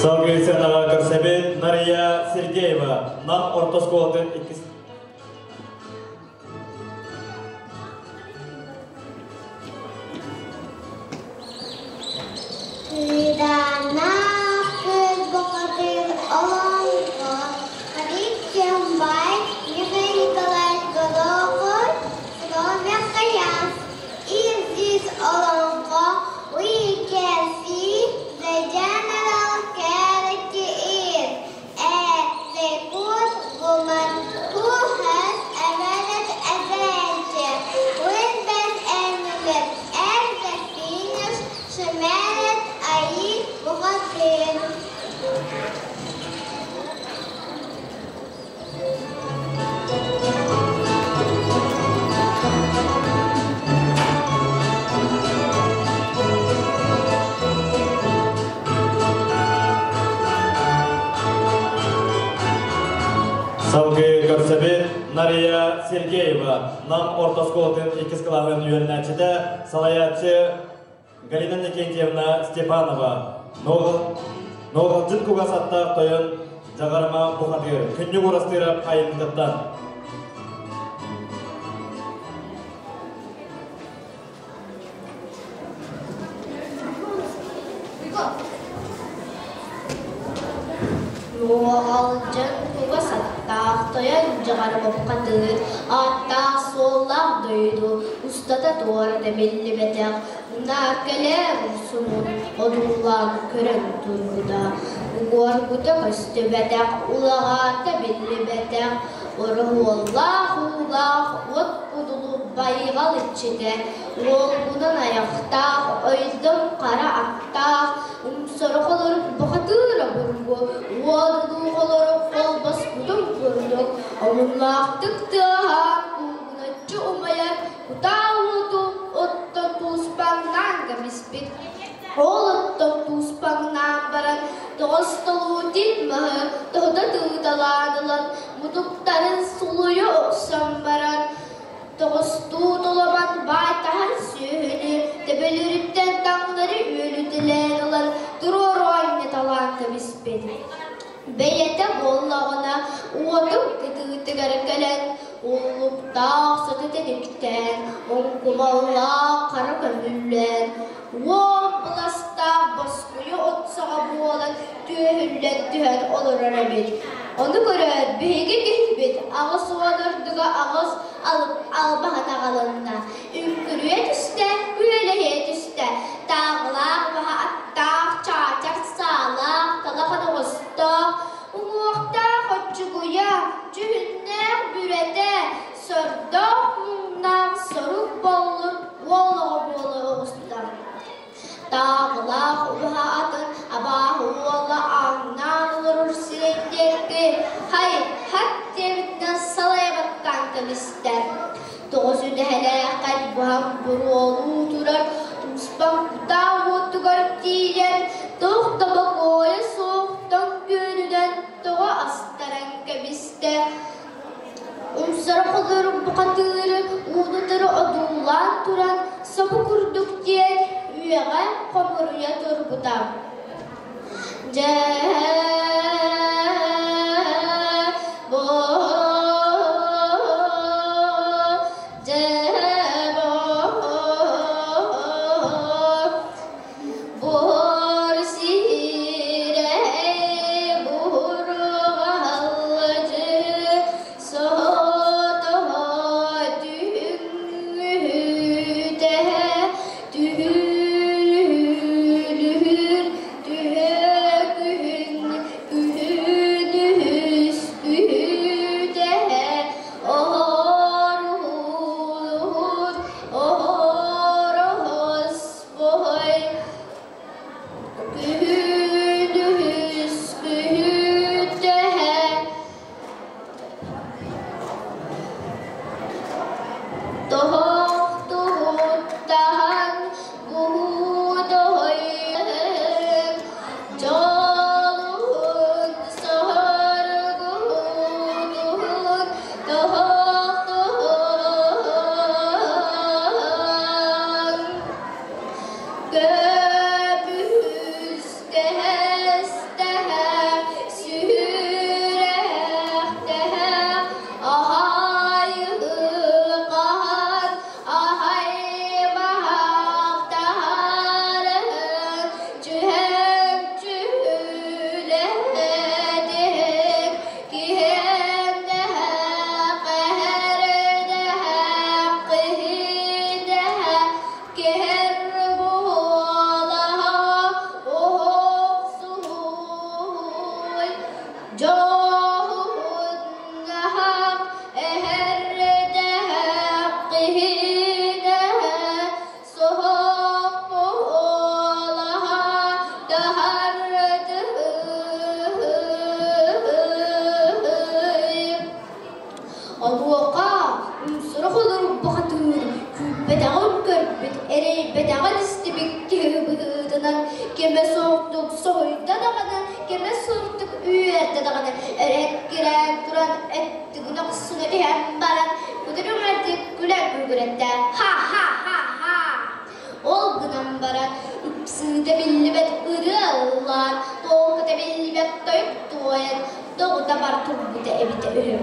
Салгыы сыанаҕа көрсөбүт Нария Сергеева, Нам орто оскуолатын иккис Кыыдааннаах кыыс бухатыыр олоҥхо Харитьямбай Михаил Николаевич Горохов Ромя Is this олоҥхо We can see the general character is a the good woman who has a valid adventure with bad animals and the finish she married Айыы бухатыыр. Салгыы көрсөбүт Нария Сергеева, Нам орто оскуолатын иккис кылааһын үөрэнээччитэ, салайааччы Галина Никентьевна Степанова, Ноҕалдьыт кугас аттаах тойон Дьаҕарыма бухатыыр, Күннүк Урастыырап айымньытыттан. Нуоҕалдьын кугас аттаах тойон Дьаҕарыма бухатыыр ааттаах-суоллаах дойду устата туора тэбиллибэтэх Мунааккэлээх урсунун одуулаан көрөн турбута, угуорбута көстүбэтэх, улаҕаата биллибэтэх, ороһуоллаах уулаах уот кудулу байҕал иччитэ, уолгунан айахтаах, ойдом хара аттаах, умсорох олорук бухатыыр обургу, уодулуу олорук холбоспутун курдук, омуннаахтык тыаһаан куугуначчы умайар Кутаа уоту оттон тууспаҥнаан кэбиспит. Ол оттон тууспаҥнаан баран тоҕус толуу тин маһы тоһута тыыталаан ылан мутуктарын сулуйа охсон баран тоҕустуу толомон баайтаһан сүөһүнү төбөлөрүттэн таҥнары үөлүтэлээн ылан туруору анньыталаан кэбиспит. Бэйэтэ буоллаҕына уотун кытыытыгар кэлэн уллуктаах сыты тэтиктээн, оҥкумаллаах хара көмүллээн, уон быластаах боскуйу от саҕа буолан түөһүллэн түһэн олорор эбит. Ону көрөөт биһиги киһибит 80 ордуга аҕыс албаһын аҕалынна. Үҥкүрүө түстэ, күөлэһиэ түстэ, тааҕылаах баһа аттаах, чаачар саалаах, талах оноҕостоох, уҥуохтаах оччугуйа, дьүһүннээх бүрэтэ, сордоох муҥнаах сорук боллур уол оҕо буола оҕуста. Тааҕылаах убаһа атын абааһы уола ааҥнаан олорор сирин диэки хай хат диэбитинэн салайа баттаан кэбистэ. Тоҕус үтэһэлээххэ буһан буруолуу турар туспах кутаа уотугар тиийэн туох да бокуойа суох тоҥ күөнүнэн тоҕо астаран кэбистэ. Умсара холорук бухатыыры уунутары одуулаан туран собо курдук диэн үөҕэ хомуруйа турбута. Дьэ, бу Дьоһуннаах эһэрдээх киһинэ соһоппуолаһа таһардыһый. Онуоха умсура холорук бухатыыр күүппэтэҕин көрбүт, эрэйбэтэҕин истибит киһи быһыытынан кэмэ суохтук соһуйда даҕаны, кэмэ суохтук үөрдэ даҕаны эрэккирээн туран эттигин охсуна түһэн баран күтүрүҥэрдик күлэн күлгүрэттэ ха-ха-ха-ха. Ол гынан баран ыпсыыта биллибэт ырыа ыллаан, туолката биллибэт тойук туойан тоҕута бар турбута эбитэ үһү.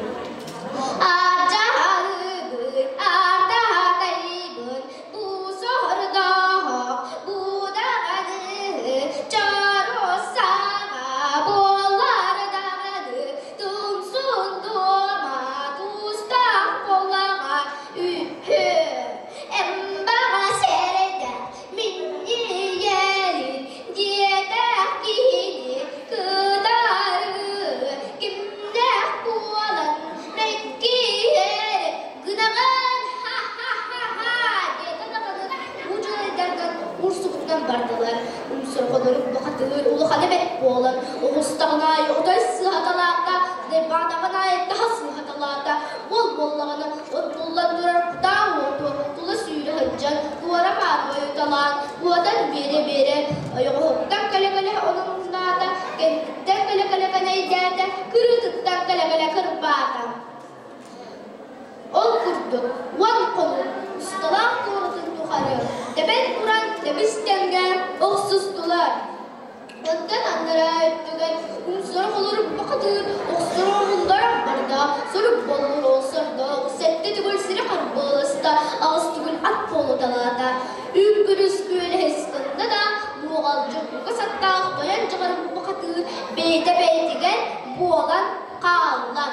Ардьаһалыыбын, ардьаһатайбын, бу сордоох, бу даҕаны, чорос саҕа буолар даҕаны, тумсун туома тустаах буоллаҕа үһү. Эмбаҕа сэрэйдэх минньийэрин диэтэх киһини кытары кимнээх буолан мэккиһэр гынаҕын ха-ха-ха-ха диэтэ даҕаны бу дьылайдаргар урсугутунан бардылар. Умсурҕанырык бухатыыр улахана бэрт буолан оҕустаҕын аайы отой сыһаталаата, нырбаатаҕын аайы таһа сыһаталаата. Ол буоллаҕына оттуллан турар кутаа уоту тула сүүрэ сылдьан туора мааны ойуталаан уотан биэрэ-биэрэ ойоҕоһуттан кэлэ-кэлэ олуҥнаата, кэнниттэн кэлэ-кэлэ кэнэйдээтэ, кырыытыттан кэлэ-кэлэ кырбаата. Ол курдук уон хонук усталаах туоратын тухары тэбэн туран тэбис тэҥҥэ охсустулар. Оттон анараа өттүгэр умсура холорук бухатыыр охсура омулларан барда, сурук боллур олсордоох, сэттэ төгүл сири харбыаласта, аҕыс төгүл ат буолуталаата. Үҥкүрүс күөлэһис гынна да, нуоҕалдьы кука саттаах тойон дьаҕарым бухатыыр бэйэтэ бэйэтигэр буолан хаалла.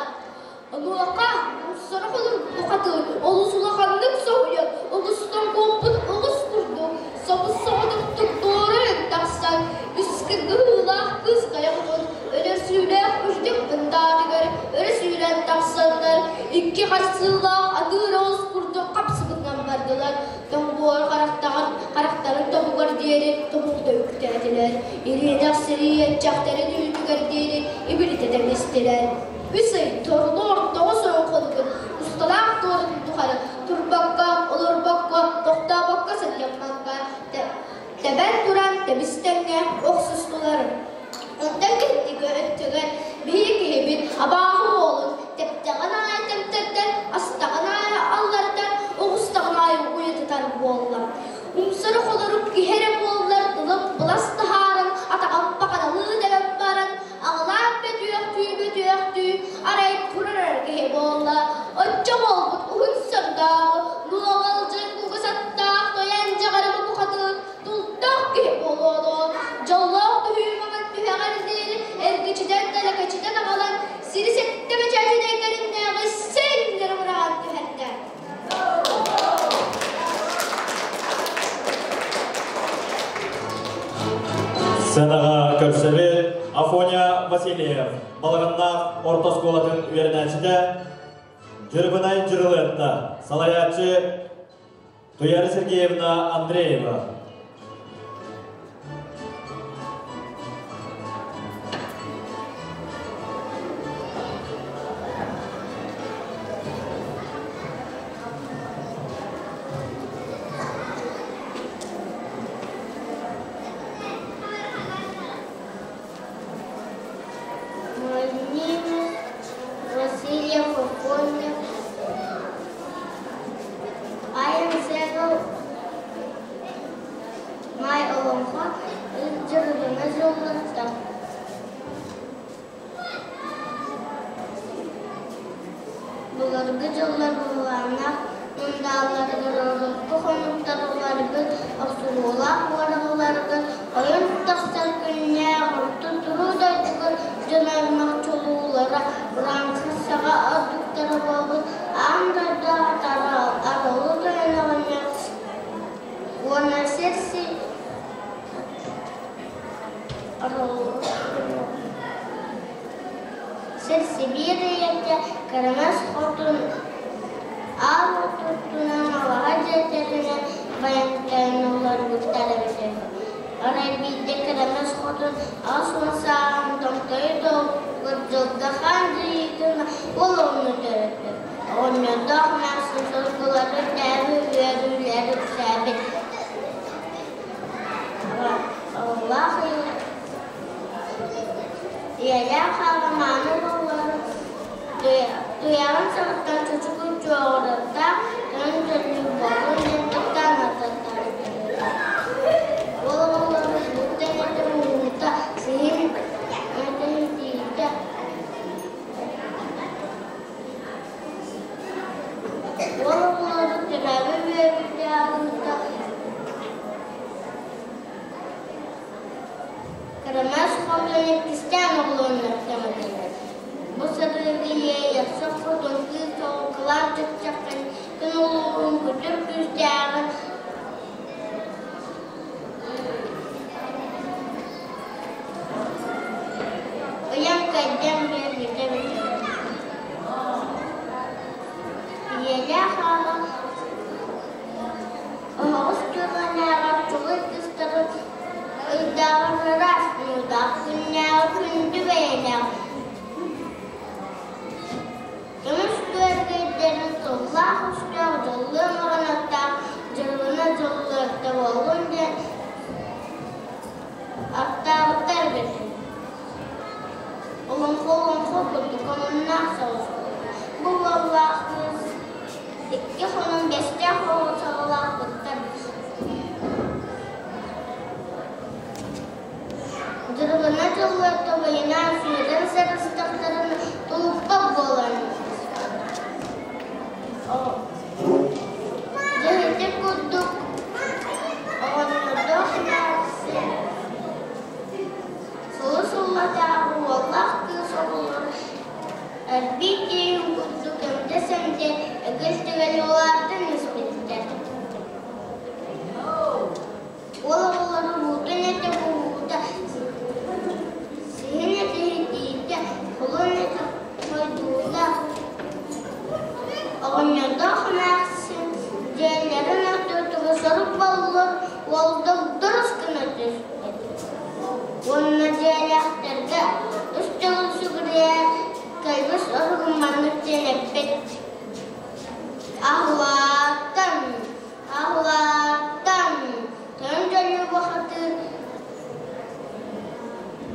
Онуоха умсара холорук бухатыыр олус улаханнык соһуйан, олустан куоппут оҕус курдук собус-соҕотохтук туора тахсан, үс кыргыһыылаах кыыс хайаҕытын өлөрсүүлээх үрдүк мындаатыгар өрө сүүрэн тахсаннар, икки харсыылаах атыыр оҕус курдук хапсыбытынан бардылар. Тоҥбуор харахтарын тобугар диэри тобугда үктээтилэр. Ириэнэх сирийэнчэхтэрин үүтүгэр диэри ибилитэ тэҥнэстилэр. Үс ый торлоор тоҕус оҥхолугун усталаах туоратын тухары турбакка, олорбокко, тохтообокко сынньаммакка тэбэн туран тэбис тэҥҥэ охсустулар. Онтон кэнники өттүгэр биһиги киһибит абааһы уолун тэптэҕин аайы тэптэрдэр, астаҕын аайы аллардар, оҕустаҕын аайы уйатытар буолла. Умсары холорук киһи эрэ буоллар тылын былас таһааран, атаҕын паханалыы тэбэн баран, аҕылаан бөтүөхтүү-бөтүөхтүү арай турар киһи буолла. Оччо буолбут уһун сордооҕу, нуоҕалдьын кугас аттаах тойон дьаҕарымы бухатыыр тултах киһи буолуо дьоллоох түһүү маҥан түһэҕэр диэри эргичитэн тэлэкэчитэн аҕалан сири сэттэ бэчээтинэй кэриннээҕи син быраҕан түһэрдэ. Сценаҕа көрсөбүт Афоня Васильев, Балаҕаннаах орто оскуолатын үөрэнээччитэ, Дьырыбынай Дьырылыатта, салайааччы Туяра Сергеевна Андреева. Мальнина Васильев Афоня Айан Сэгэл Май Олоҥхо дьырыбына дьыллатта. Былыргы дьыллар быһылааннаах мындааларыгар урукку хонуктарыларыгар охсуһуулаах уораҕыларыгар ойон тахсар күннээх орто туруу дойдугар дьон аймах чулуулара урааҥхай саҕа ордуктара буолбут аан дойду арылы тойоноҕуна уонна сир Сир Сибиир ийэтэ Кырамас хотун аал уотунан алаһа дьиэтэринэн байантайан олорбуттар эбитэ үһү. Арай биирдэ Кырамас хотун 80 сааһын томтойу туолбут дьылга хаан дьайыытын уол оҕону төрөппүт. Оҕонньордоох эмээхсин соргулары үрдээбит үөрүүлэрэ үксээбит. Оҕолоох ийэлээх аҕа мааны буолларын туйаҕын саҕаттан чучукун чуоҕурардаах дьон дьонньук буоллун диэн таптаан аттаттарбыта. Ол оҕолору буттан этэ муҥнуута, сиһин этин тиийдэ. Ол оҕолору төрөөбүт үөрүүтэ арыыта Кырамаас хотун иккистээн оҕолоннор көмөлөһөр. Бу сырыыга Иэйэхсэх хотун кыыс оҕо чыпчаххын күн улууһун күтүр күүстээҕин ыйан кэрдэн биэрбитэ эбитэ. Ийэлээх аҕа Оһоҕос дьылҕанааҕар чугас кыстарын ыйдааҕар ыраас муҥутаах күннээҕи күндү бэйэлээх көмүс күөргэйдэрин тыллаах өстөөх дьыллыы маҕанаттаах дьырыбына дьыллыарта буоллун диэн аттаабыттар эбит. Олоҥхо олоҥхо курдук омуннаах соҕус бу уоллаах кыыс Икки хонон бэстээх оҕо саҕалаахпыттар. Дырыбына дьыллар тобайынан сүүрэн сырыстахтарын тулуппат буолан Дьэ ити курдук оҕонньордоох эмээхсин сылы сыллатааҕы уоллаах кыыс оҕолор Эрбии тииһин курдук эмдэ-сэмдэ эгил-тэгэл улаатан испиттэр. Уол оҕолору буутун этэ буһуута, сиһин этэ ситиитэ, холун этэ хойдуута, оҕонньордоох эмээхсин дьиэлэрин ортотугар сорук боллур уол догдурус гына түспүт. Уонна дьиэлээхтэргэ үс төгүл сүгүрүйэн кэлбис оһугун маннык диэн эппит: «Аһылааттан, аһылааттан, тойон дьону бухатыыр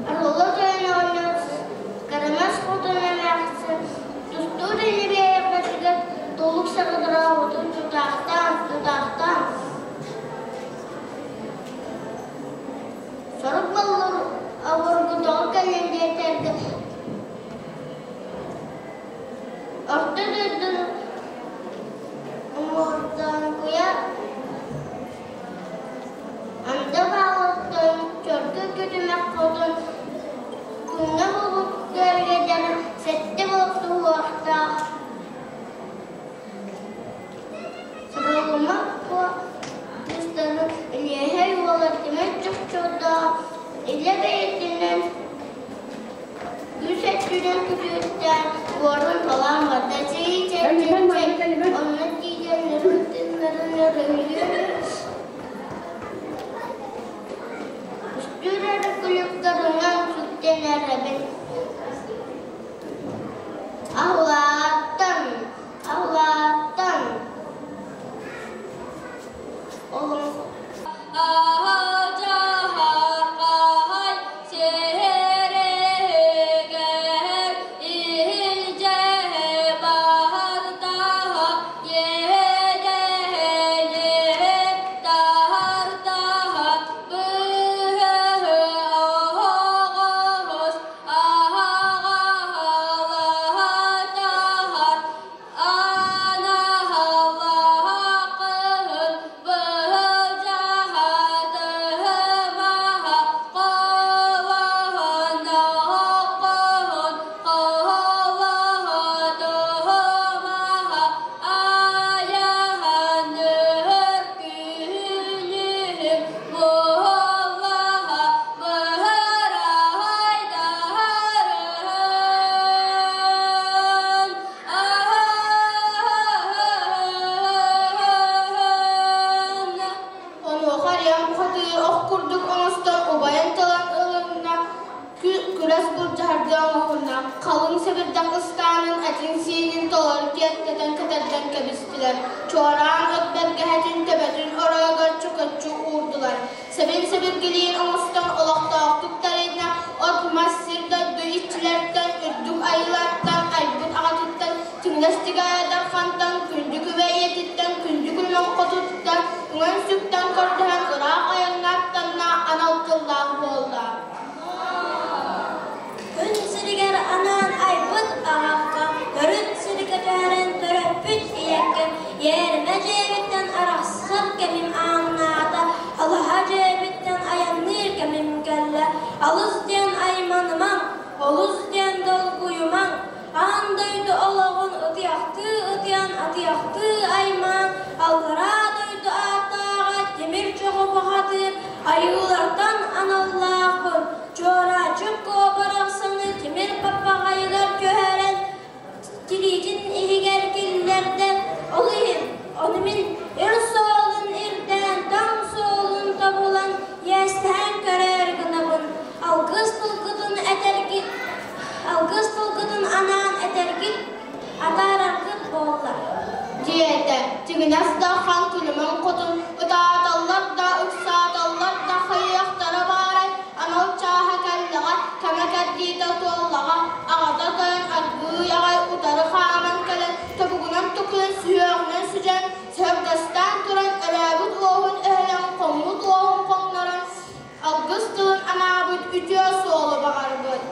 Арылла тойон оҕонньор Кырамас хотун эмээхсин тустуур ини биэйэхпитигэр тулук саҕадыраабытын тутаахтаан, тутаахтаан Сорук боллур обургутоҕо кэлэн диэтэргэ орто дойдуну уҥуордоҥкуйа анды баалыттан чөргө күтүмэх хотун күҥҥэ булбут күөргэдьэрэ сэттэ буолуохтаах Соролума куо кыыстарын Илиэһэй уола Тимир Чохчордоох илэ бэйэтинэн үс өттүнэн күтүөттээн уорун талаан барда. Чэй, чэй, чэй. этин-сиинин толору киэргэтэн кэтэрдэн кэбистилэр, чуораан от бэргэһэтин төбөтүн оройугар чөкөччү уурдулар. Сэбин-сэбиргэлиин оҥостон олохтоохтук тэриннэ, от-мас сир-дойду иччилэртэн, үрдүк айыылартан, айбыт аҕатыттан, Түҥнэс Тигээдэр хантан, күндү күбэ ийэтиттэн, күндү күлүм хотуттан, үҥэн-сүктэн көрдөһөн ыраах айаҥҥа аттанна, анал тыллаах буолла. Күн сиригэр анаан айбыт аҕакка, төрүт сиргэ түһэрэн төрөппүт ийэккэ, иэримэ дьиэбиттэн арахсар кэмим ааҥнаата, алаһа дьиэбиттэн айанныыр кэмим кэллэ. Алыс диэн айманымаҥ, олус диэн долгуйумаҥ, аан дойду олоҕун ытыахтыы ытыйан атыахтыы аймаан, аллараа дойду ааттааҕа тимир чоҕу бухатыыр айыылартан аналлаахпын, Чуораанчык Куо барахсаны тимир баппаҕайыгар түһэрэн тириитин иһигэр киллэрдэ. Ол иһин ону мин ир суолун ирдээн, тоҥ суолун тобулан иэстэһэн көрөөрү гынабын. Алгыс тылгытын этэргит, алгыс тылгытын анаан этэргит, атаараргыт буолла. Диэтэ, тигинэс да хан күлүмүн хотун ытааталлар да, ыксааталлар да хайыахтара баарай, анал чааһа кэллэҕэ, кэмэ кэрдиитэ туоллаҕа, аҕата тойон аргыый аҕай утары хааман кэлэн, тобугунан токуйан сүһүөҕүнэн сүдьэн, сөһүргэстээн туран өрөөбүт уоһун өһүлэн, хоммут уоһун хоҥнорон, алгыс тылын анаабыт үтүө суолу баҕарбыт.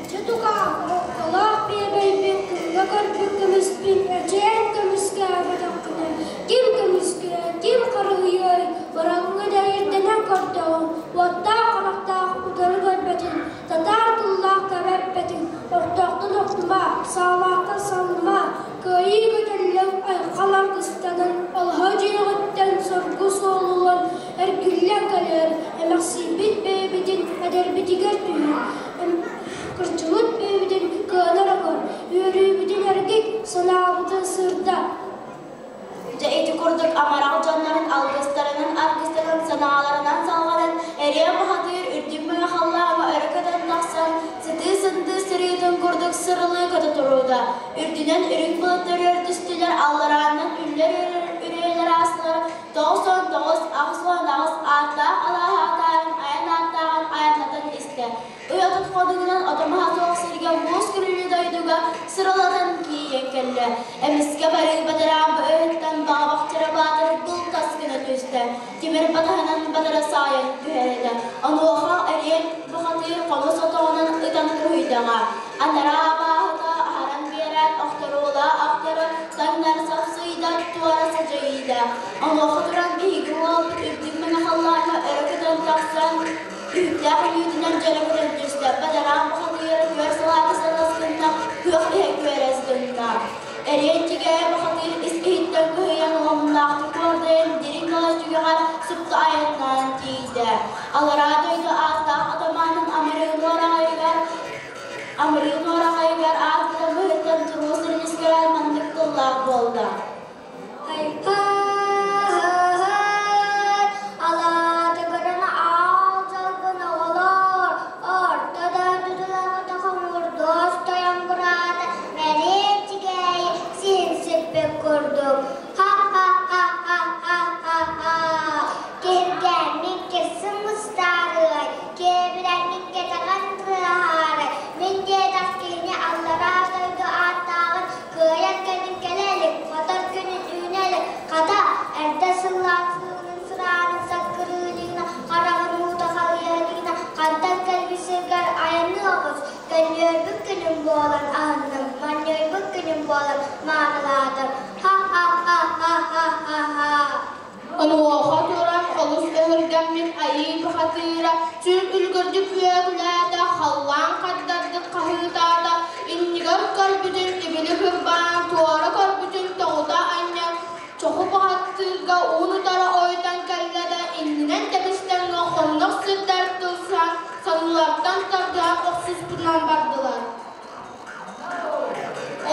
Дьэ тукаам, оҥколоох биэбэйбин кыҥҥа көрбүт көмүспүн эчээн көмүскээбэтэххинэ, ким көмүскүө, ким харыһыйыай, бараҥҥа да ирдэнэн көрдөҕүҥ, уоттаах харахтаах утары көрбөтүн, татаар тыллаах таба эппэтиҥ, ортоохтон охтума, саалаахтан саллыма, кыайыы көтөллөҥ айхал аргыстанан, олоһо дьиэҕиттэн соргу суолулан эргиллэн кэлээр, эмэхсийбит бэйэбитин эдэрбитигэр түһүү, кырдьыбыт бэйэбитин кыанар окор, үөрүүбүтүн эргик, санаабытын сырда. Дьэ ити курдук амарах дьоннорун алгыстарынан аргыстанан санааларынан салҕанан эриэ бухатыыр үрдүк мэҥэ халлааҥҥа өрө көтөн тахсан сытыы-сындыы сырыытын курдук сырылыы көтө турбута. Үрдүнэн үрүҥ былыттар үөрдүстүлэр, алларааннан үллэр үрүөлэр аастылар, 99, 88 ааттаах алааһы атааран айан ааттааҕын айаннатан истэ. Ый отут ходугунан отомаһа суох сиргэ муус күрүлүү дойдуга сыралатан киирэн кэллэ. Эмискэ барыы бадараан өһүттэн баҕабахчара баатыр былтас гына түстэ. Тимир батаһынан батара саайан түһэрдэ. Онуоха эриэн бухатыыр хомус отоҕунан ытан уһуйдаҕа. Анараа абааһыта аһаран биэрээт охторуола охторо таҥнары сапсыйда, туора садьайыйда. Онуоха туран биһиги уолбут үрдүк мэҥэ халлааҥҥа өрө көтөн тахсан Үүттээх өлүүтүнэн дьөрөкүтэн түстэ, бадараан бухатыыр күөр салаата салас гынна, күөх иһэ күөрэс гынна. Эриэн тигээйи бухатыыр ис иһиттэн кыһыйан уһуннаахтык куордайан дириҥ алас түгэҕэр супту айаннаан тиийдэ. Алараа дойду ааттаах атамаанын амырыын уораҕайыгар амырыын уораҕайыгар аатыта быһыттан туруус илискэрэ маннык тыллаах буолла. Һай-һай, алааты көрөн аал дьолбун оҕолоор, орто дойдутулаҕыта хомурдуос тойон бураата мэриэн тигээйи сиһин сиппит курдук. Ха-ха-ха-ха-ха-ха-ха! Киһиргээммин кирсин мустаарыай, киэбирэммин кэтэҕин тыаһаарай, мин диэтэх киһини аллараа дойду ааттааҕын Кыайар кэмин кэлэ илик, хотор күнүн үүнэ илик, хата, эрдэ сыллаан сыылын сыраанын саккырыы илигинэ, хараҕын уута халыйа илигинэ, хантан кэлбит сиргэр айанныы оҕус, көнньүөрбүт күнүм буолан аһынным, манньыйбыт күнүм буолан маанылаатым. Ха-ха-ха-ха-ха-ха-ха! Онуоха туран олус өһүргэммит айыы бухатыыра сүр үлүгэрдик үөгүлээтэ, халлаан хардардык хаһыытаата, иннигэр көрбүтүн ибили кырбаан, туора көрбүтүн тоҕута анньан, чоху бухатыырга уун-утары ойутан кэллэ да иннинэн тэбистэҥҥэ хоннох сирдэр тылсыһан, саннылартан тардыһан охсуспутунан бардылар.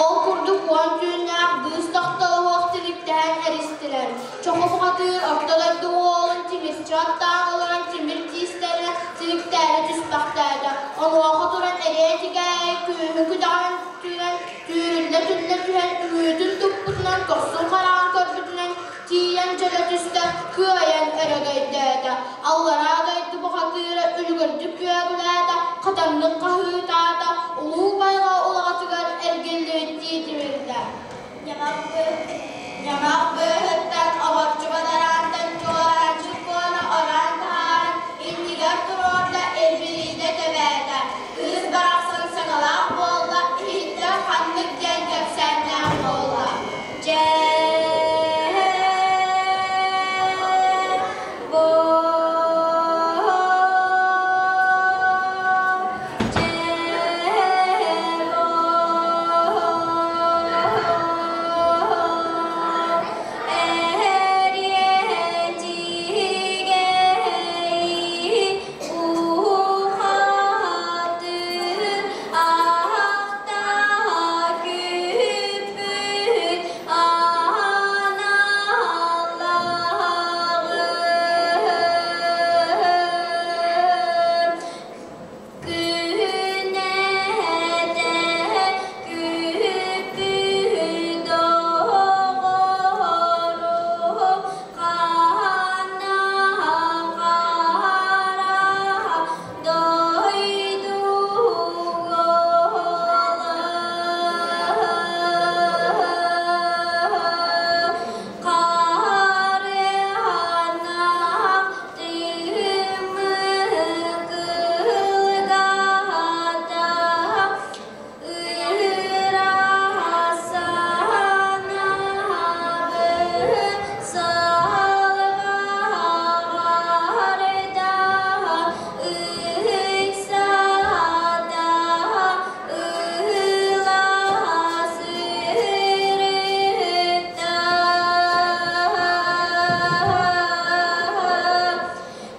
Ол курдук уон түүннээх быыс тохтолуох тиниктэһэн эристилэр. Чоху бухатыыр орто дойду уолун тимирчи аттаан олорон тимир тиистэрэ тиниктээри түспэхтээтэ. Онуоха туран эриэн тигээйи көмүһүн күдэҕин түүрэн түүрүллэ-түллэ түһэн үҥүүтүн туппутунан көхсүн хараҕын көрбүтүнэн тиийэн дьөлө түстэ, кыайан өрөгөйдөөтө. Аллараа дойду бухатыыра үлүгэрдик күөгүлээтэ, хатаннык хаһыытаата, улуу байҕал улаҕатыгар эргиллибиттии тимирдэ. Ньамах быыһыттан оборчу бадараантан чуораанчык буола ороон таһааран иннигэр туруорда, илбириитэ тэбээтэ. Кыыс барахсан саҥалаах буолла, иһиттэр ханнык диэн кэпсээннээх буолла. Дьэ,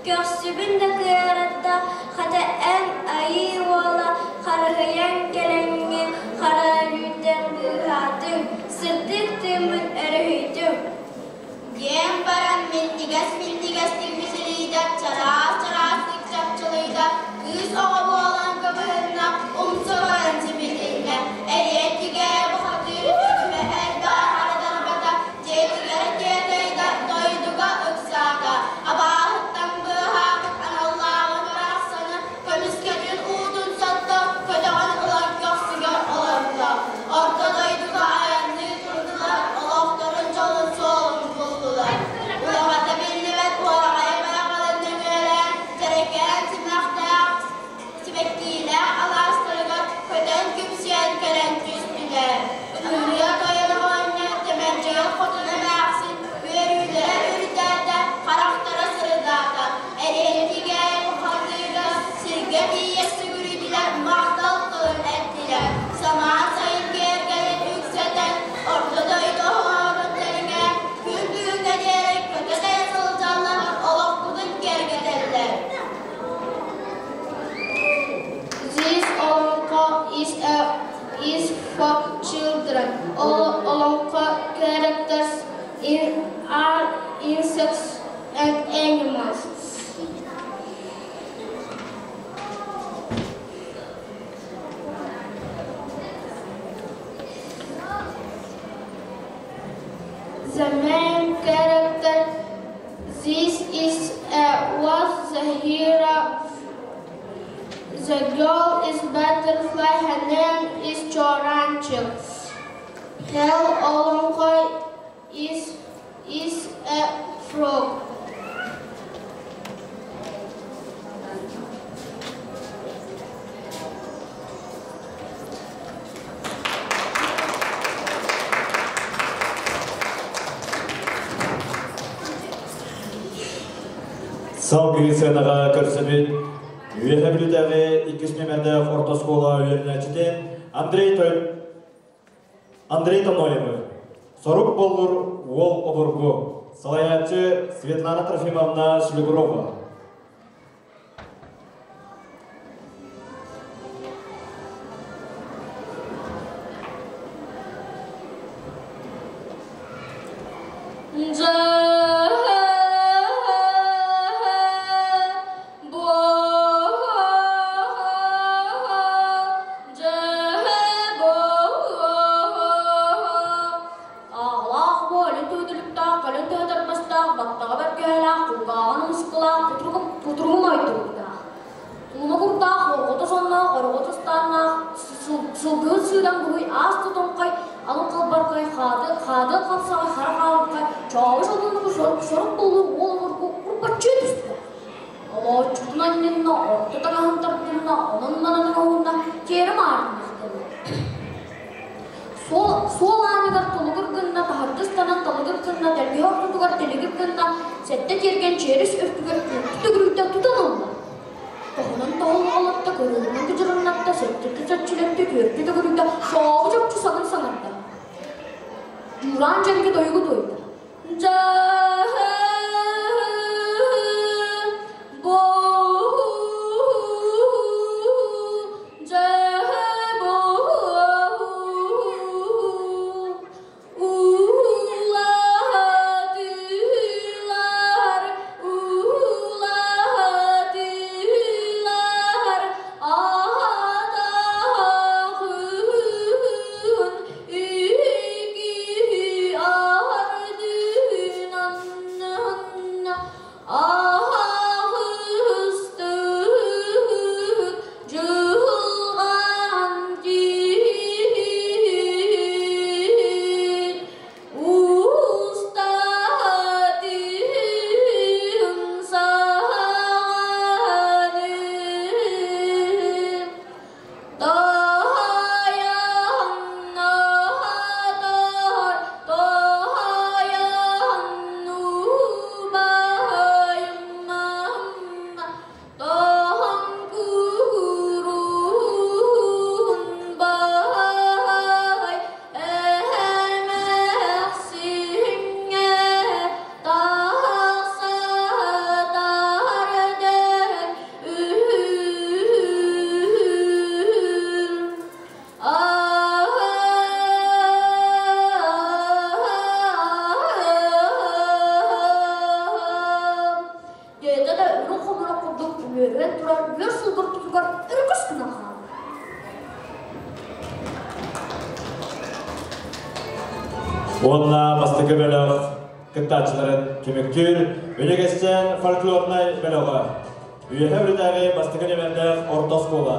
Көрсүбүн да кыаратта, хата эн айыы уола харыһыйан кэлэҥҥин хара өлүүттэн быыһаатыҥ, сырдык тыыммын өрүһүйдүм. Диэн баран минньигэс-минньигэстик мичилийдэ, чараас-чараастык чапчылыйда, кыыс оҕо буолан кыбыһынна, умса баран симилиннэ. Эриэн бухатыыр үгүһэ элбэх харадарбата, дьиэтигэр тиэтэйдэ, дойдуга ыксаата. Абааһыттан быыһаабыт аналлааҕын барахсаны көмүскэтин уутун сотто, көтөҕөн ылан көхсүгэр олордо. Орто дойдуга айанныы турдулар, олохторун дьолун суолун буллулар. Улаҕата биллибэт уораҕайы байҕалын нөҥүөлээн, дьэрэкээн симэхтээх, сибэккиилээх алаастарыгар көтөн күпсүйэн кэлэн түстүлэр. Ырыа тойон оҕонньор Тэмэлдьигэр хотун эмээхсин үөрүүлэрэ үрдээтэ, харахтара сырдаата. Эриэнтигэр, бухатыырга сиргэ тиийэ сүгүрүйдүлэр, махтал тылын эттилэр. Самаан сайын киэргэлин үксэтэн, орто дойду оһоҕорун тэриҥэ, күн бүгүҥҥэ диэри көтө-тэйэ сылдьаллар, олохпутун киэргэтэллэр. This Olonkho is for children. All Olonkho characters are insects and animals. The main character, this is was the hero. The girl is butterfly, her name is Choranchil. Hell Olonkho is a frog. Салгыы сыанаҕа көрсөбүт Үөһэ Бүлүүтээҕи иккис нүөмэрдээх орто оскуола үөрэнээччитин Андрей Той Андрей Тоноевы. Сорук Боллур уол обургу. Салайааччы Светлана Трофимовна Шлюгурова. Дьэ, Сылгыһыт сыыдам быһый аас тотоҥхой, алын халбаркай, хаады, хаады хапсаҕай, хара хаалыккай, чообуш одунугу сорук боллур уол обургу курбаччыы түстүлэр. Олооччутун анньынна, орто таҥаһын тардынна, онон-манан оҥоһунна, тиэрэ маарыннахтылар. Суол, суол ааныгар толугур гынна, таһырдьа ыстанан талыгыр гынна, тэлгэһэ ортотугар тэлигир гынна, сэттэ тиэргэн чиэрис үрдүгэр түөртү төгүрүйдэ тутан ылла. Тоһунан тоһоллоҕолотто, кырыыһынан кыдьырыннатта, сэттэтэ чөччүлэттэ, түөртэ төгүрүйдэ, сообу чопчу саҥын саҥарда. Дьураан дьэҥкэ тойугу туойда. Улаатыылар, улаатыылар, аатаахын икки ардынан Аһаҕыстык дьылҕан киһит устатын саҕаны Таһайаннаатар, таһайаннубайыммам, таһан куруун бай, эмэхсиҥҥэ тахсатар дэн Диэтэ да үрүҥ хомурах курдук үмүөрүһэн турар үөр сылгыр тутугар өрүкүс гынан хаалла. Уонна бастакы бөлөх кыттааччыларын түмүктүүр Үнүгэсчээн фольклорнай бөлөҕө. Үөһэ Бүлүүтээҕи бастакы нүөмэрдээх орто оскуола.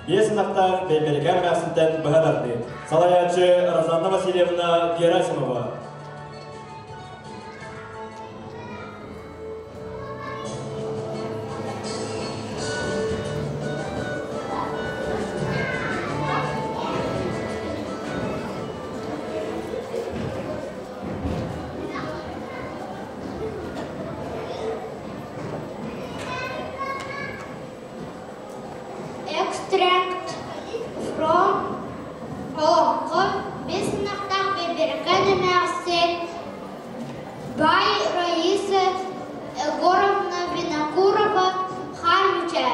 Биэс ынахтаах Бэйбэрикээн эмээхсинтэн быһа тардыы. Салайааччы Розанна Васильевна Герасимова. Extract from Олоҥхо Бэс ынахтаах Бэбэркэн эмээхсин by Раиса Егоровна Винокурова Хармыча.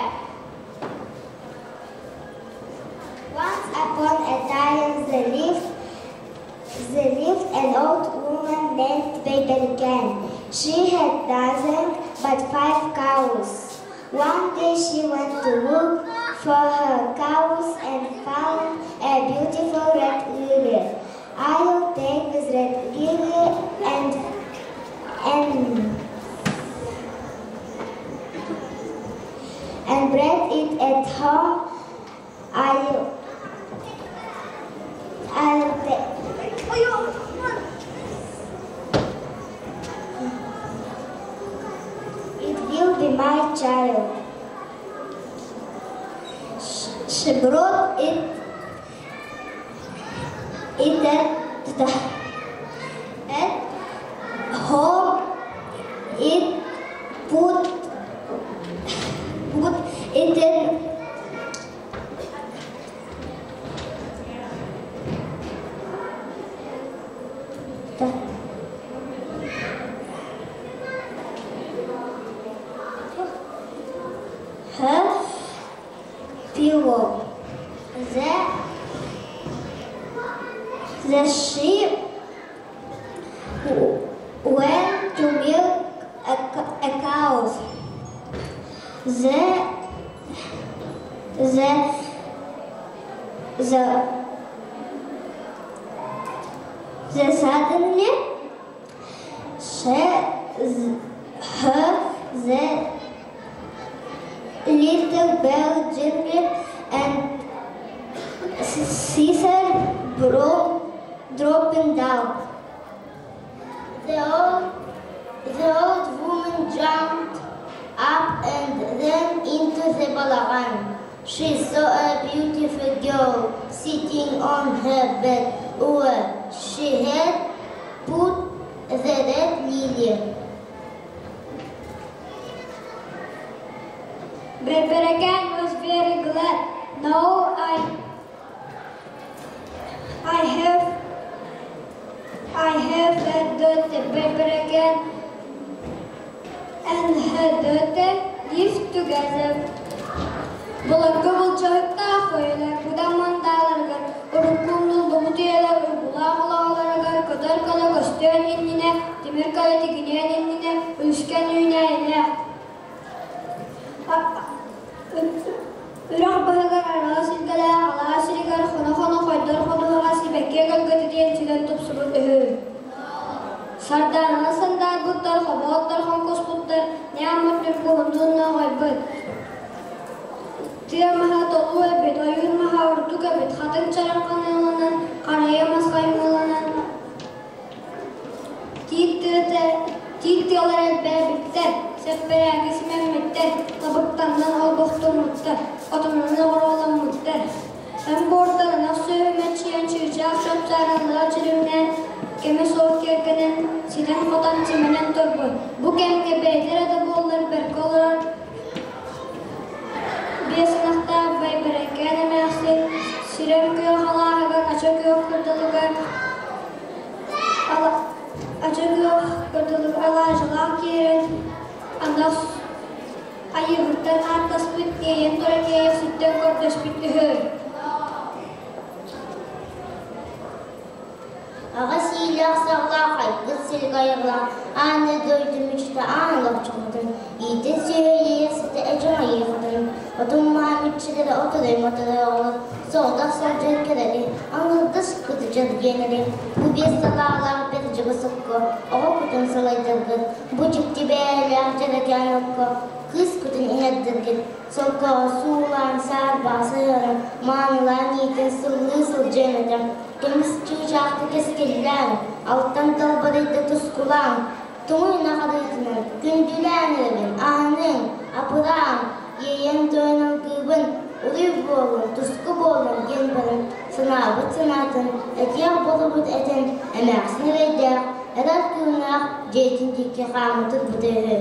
Once upon a time there lived, there lived an old woman named Babergan. She had nothing but five cows. One day she went to look for her cows and found a beautiful red lily. I'll take this red lily and and and bread it at home. I'll I'll take It will be my child. She brought it it at the at home. It put put it in the her pillow. The the sheep went to milk a, a cow. The the the the suddenly she heard the little bell jingle and Caesar broke, dropping down. The old, the old woman jumped up and ran into the balagan. She saw a beautiful girl sitting on her bed where she had put the red lily. Berberekan was very glad. Now I I have I have a daughter. Berberekan and her daughter live together. Былыргы былдьаһыктаах үйэлэр быдан мындааларыгар, урукку умнуллубут үйэлэр уйгулаах олоҕолоругар көтөр көлө көстүөн иннинэ, тимир көлө тигиниэн иннинэ үлүскэн үүнээйилээх Үрэх баһыгар араас илгэлээх алаас сиригэр хоно-хоно хойдор ходуһаҕа сибэкки эгэлгэтэ диэн ситэн тупсубут үһү. Сардаананы сандаарбыттар, хобооттор хоҥкуспуттар, ньааммыт ньургуһуннуун нооҕойбут. Тыа маһа толуу эбит, ойуур маһа ордук эбит, хатыҥ чараҥ ханыыланан, харыйа мас хаймыыланан, Тиит тыата тиит тыалара элбээбиттэр, сэппэрээги симэммиттэр, табыктанан олбохтоммуттар, отонунан оҕуруоламмыттар. Эн буортан ынах сүөһү мэччийэн чыычаах чопчаараллара дьүрүмнээн, кэмэ суох киэргэнэн, ситэн-хотон симэнэн турбут. Бу кэмҥэ бэйэтэ да буоллар бэркэ олорор биэс ынахтаах Байбэрэкээн эмээхсин сирэм күөх алааһыгар ача күөх кырдалыгар Ача күөх кырдалык алаадьылаах киирэн, анас айыыһыттан ааттаспыт, иэйэн туран иэйэхситтэн көрдөспүт үһү. Аҕа сиилээх саҕалаах айгыр силик айыллаах аан дойду мүччүтэ аан олохчоҕутун, иитин сүөһү иэйэхситэ эдьиҥ айыахытын, отун маһа мүччүлэрэ отурай моторой оҕолор соҕотох сылдьан кэлэри, аҥардас кытыдьар диэнэри, бу биэс салаалаах бэрдьигэ сокко оҕо кутун салайдаргыт, бу дьикти бэйэлээх дьэрэкээн окко кыыс кутун иҥэрдэргит, Солкоҕо суулаан, саарбаҕа сыһыаран, маанылаан иитэн сыллыы сылдьыан этэ. Көмүс чыычаахта кэскиллээн, алтан далбарыйда тускулаан, туҥуй ынах арыытынан күндүлээн эрэбин, аһыныҥ, абырааҥ, иэйэн туойан алгыыбын, уруй буоллун, туску буоллун диэн баран, санаабыт санаатын, этиэх буолбут этэн, эмээхсин эрэйдээх, эрэл кыымнаах дьиэтин диэки хаама турбута үһү.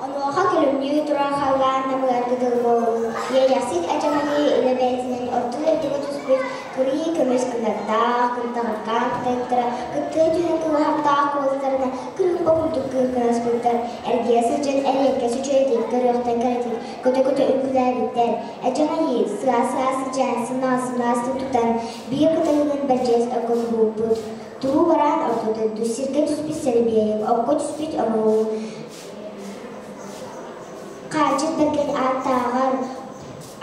Онуоха күлүмнүү турар халлаан намыһарга дылы буолуу, иэйэхсит адьамайыы илэ бэйэтинэн орто дойдуга түспүт кырыы көмүс кынаттаах, кынтаҕыркаан кытайыктара кыттыа түһэн кылыһахтаах куоластарына кырыымпа курдук кыыкынаспыттар, эргийэ сылдьан эриэккэс үчүгэйдик көрүөхтэн кэрэтик көтө-көтө үҥкүүлээбиттэр. Адьамайыы сыа-сыа сыдьаан сынаа-сынаа тутан биир кытайыгын бэрдьиэс окко куһууппут. Туруу бараан орто дойду сиргэ түспүт сэрибиэйик, окко түспүт оҥоһуу Хааччыт бэргэн ааттааҕар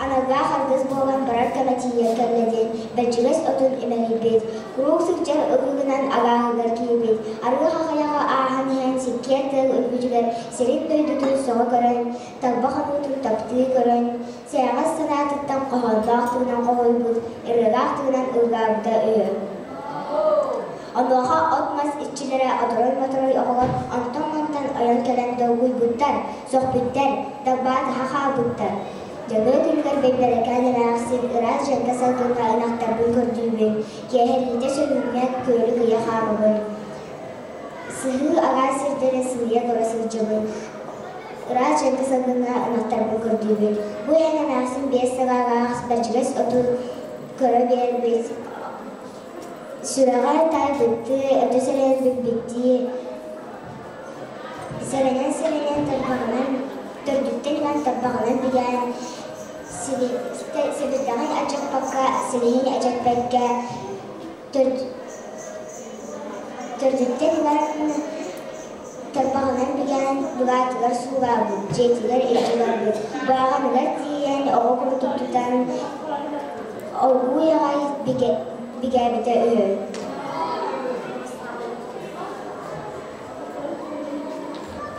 аналлаах аргыс буолан барар кэмэ тиийэн кэллэ диэн бэрдьигэс отун имэрийбит, куруук сылдьар ыгыгынан алааһыгар киирбит, арыы хахайаҕа ааһан иһэн сиккиэр тыал үргүтүгэр сирин дойдутун сөҕө көрөн, талба хонуутун таптыы көрөн, сээҕэс санаатыттан хоһоонноох тылынан хоһуйбут, ырыалаах тылынан ыллаабыта үһү. Онуоха от-мас иччилэрэ оторой-моторой оҕолор онтон-мантан ойон кэлэн долгуйбуттар, сөхпүттэр, далбаатаһа хаалбыттар. Дьону күнүгэр бэйбэрэкээн эмээхсин ыраас дьэҥкэ салгыҥҥа ынахтарбын көрдүүбүн, киэһэриитэ сөрүүҥҥэ күөлү кыйа хаамабын. Сыһыы араас сирдэри сыыйа көрө сылдьабын, ыраас дьэҥкэ салгыҥҥа ынахтарбын көрдүүбүн. Бу иһэн эмээхсин биэс саҕалаах бэрдьигэс оту көрө биэрбит, Сүрэҕэ таайбыттыы, өтө сэрэнэн билбиттии, сэрэнэн-сэрэнэн тарбаҕынан, төрдүттэн ылан тарбаҕынан бигээн, сэбирдэҕин алдьаппакка, силиһин эдьэппэккэ, төрдүттэн ылан тарбаҕынан бигээн былаатыгар суулаабыт, дьиэтигэр илдьэ барбыт. Бааҕаныгар тиийэн оҕо курдук тутан, оргууй аҕай бигээбитэ үһү.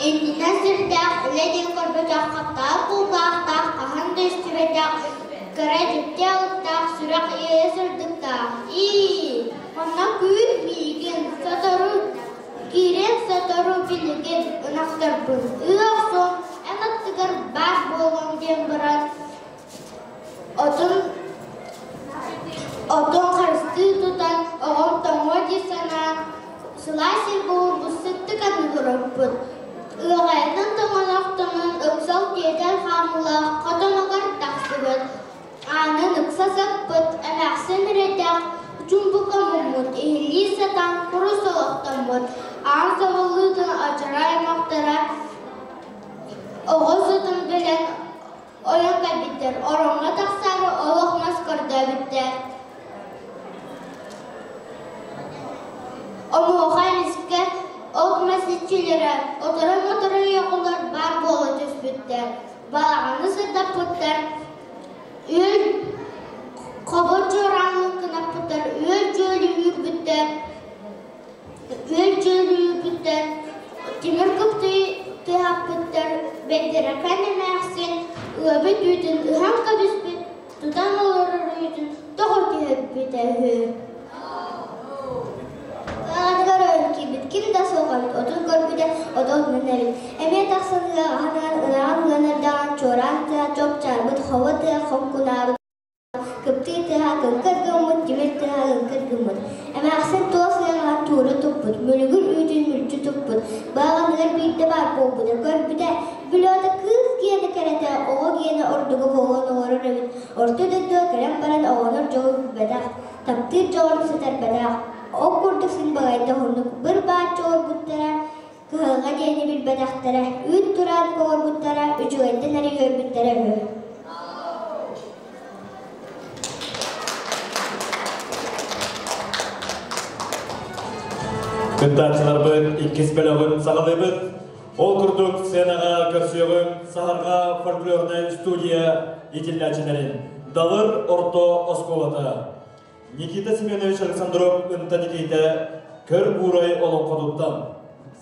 Иннинэ сүрдээх үлэ диэн көрбөтөх, хаптаах кулгаахтаах, хаһан да истибэтэх Кыра дьикти алыптаах сүрэх иэйэ сырдыктаах. Ии, онно күүт миигин, сотору киирэн сотору билигин ынахтарбын ыы охсон эн аттыгар баар буолуом диэн баран отун отун харыстыы тутан оҕом тоҥуо дии санаан сылаас сиргэ уурбут сыттык анныгар оппут. Ыаҕайатын тоҥонохтонон ыксал тиэтэл хаамыылаах хотонугар тахсыбыт. Аанын ыкса саппыт, эмээхсин эрэйдээх чуумпука муммут, иһиллии сатаан курус олохтоммут. Аан сабыллыытын адьарай аймахтара оҕо сытын билэн ойон кэлбиттэр, ороҥҥо тахсаары олох мас көрдөөбүттэр. Онуоха эмискэ от-мас иччилэрэ оторо-моторо уйаҕалар баар буола түспүттэр, балаҕаны сырдаппыттар, үөл хобо чуораанын кынаппыттар, үөл-дьүөлү үүрбүттэр, үөл-дьүөлү үүрбүттэр, тимир кыптыйы тыаһаппыттар, бэрдэракан эмээхсин ыабыт үүтүн ыһан кэбиспит, тутан олорор үүтүн тоҕо түһэрбитэ үһү. Аҕатыгар ойон киирбит, ким да суох эбит, отун көрбүтэ, ото отунан эбит. Эмиэ тахсан ыаҕаһын ынаҕын ыан эрдэҕин чуораан тыа чопчаарбыт, хобо тыа хоҥкунаабыт, кыптыы тыаһа кыҥкыр гыммыт, тимир тыаһа ыҥкыр гыммыт. Эмээхсин туос ыаҕаһын туура туппут, мүлүгүр үүтүн мүлчү туппут, бааҕыныгар биирдэ баар буолбута, көрбүтэ, Бүлөөтө кыыс гиэнэ кэрэтэ, оҕо гиэнэ ордуга буолан олорор эбит. Орто дойдуга кэлэн баран оҕонор дьолу билбэтэх, таптыыр дьоҕурун сүтэрбэтэх. Ол курдук син балайда уһуннук быр-бааччы олорбуттара, кыһалҕа диэни билбэтэхтэрэ, үүт тураан олорбуттара, үчүгэйтэн эрэ үөрбүттэрэ үһү. Кыттааччыларбыт иккис бөлөҕүн саҕалыыбыт. Ол курдук сценаҕа көрсүөҕүм Саһарҕа фольклорнай студия иитиллээччилэрин Далыр орто оскуолата Никита Семенович Александров Ынта Никита Көр Буурай олоҥхотуттан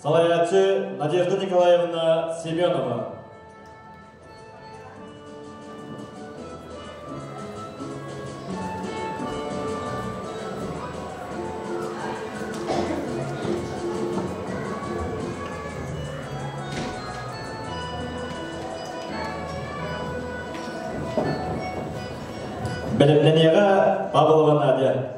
салайааччы Надежда Николаевна Семенова. Бэлэмнэниэҕэ Павлова Надя.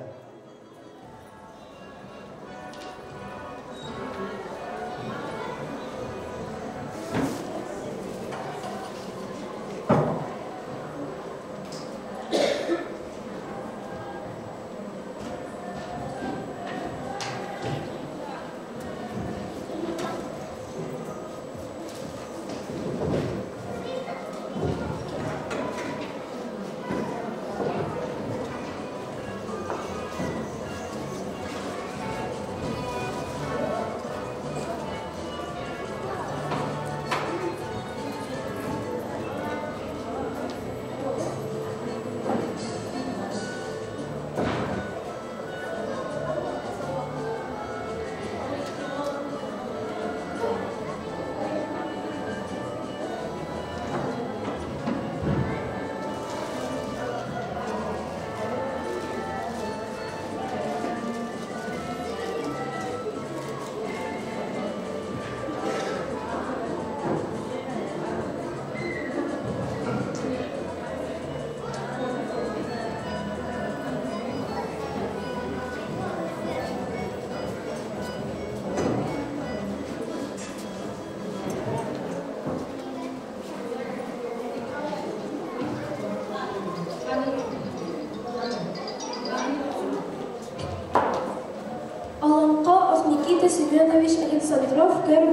Олоҥхо of Nikita Семенович Александров Көр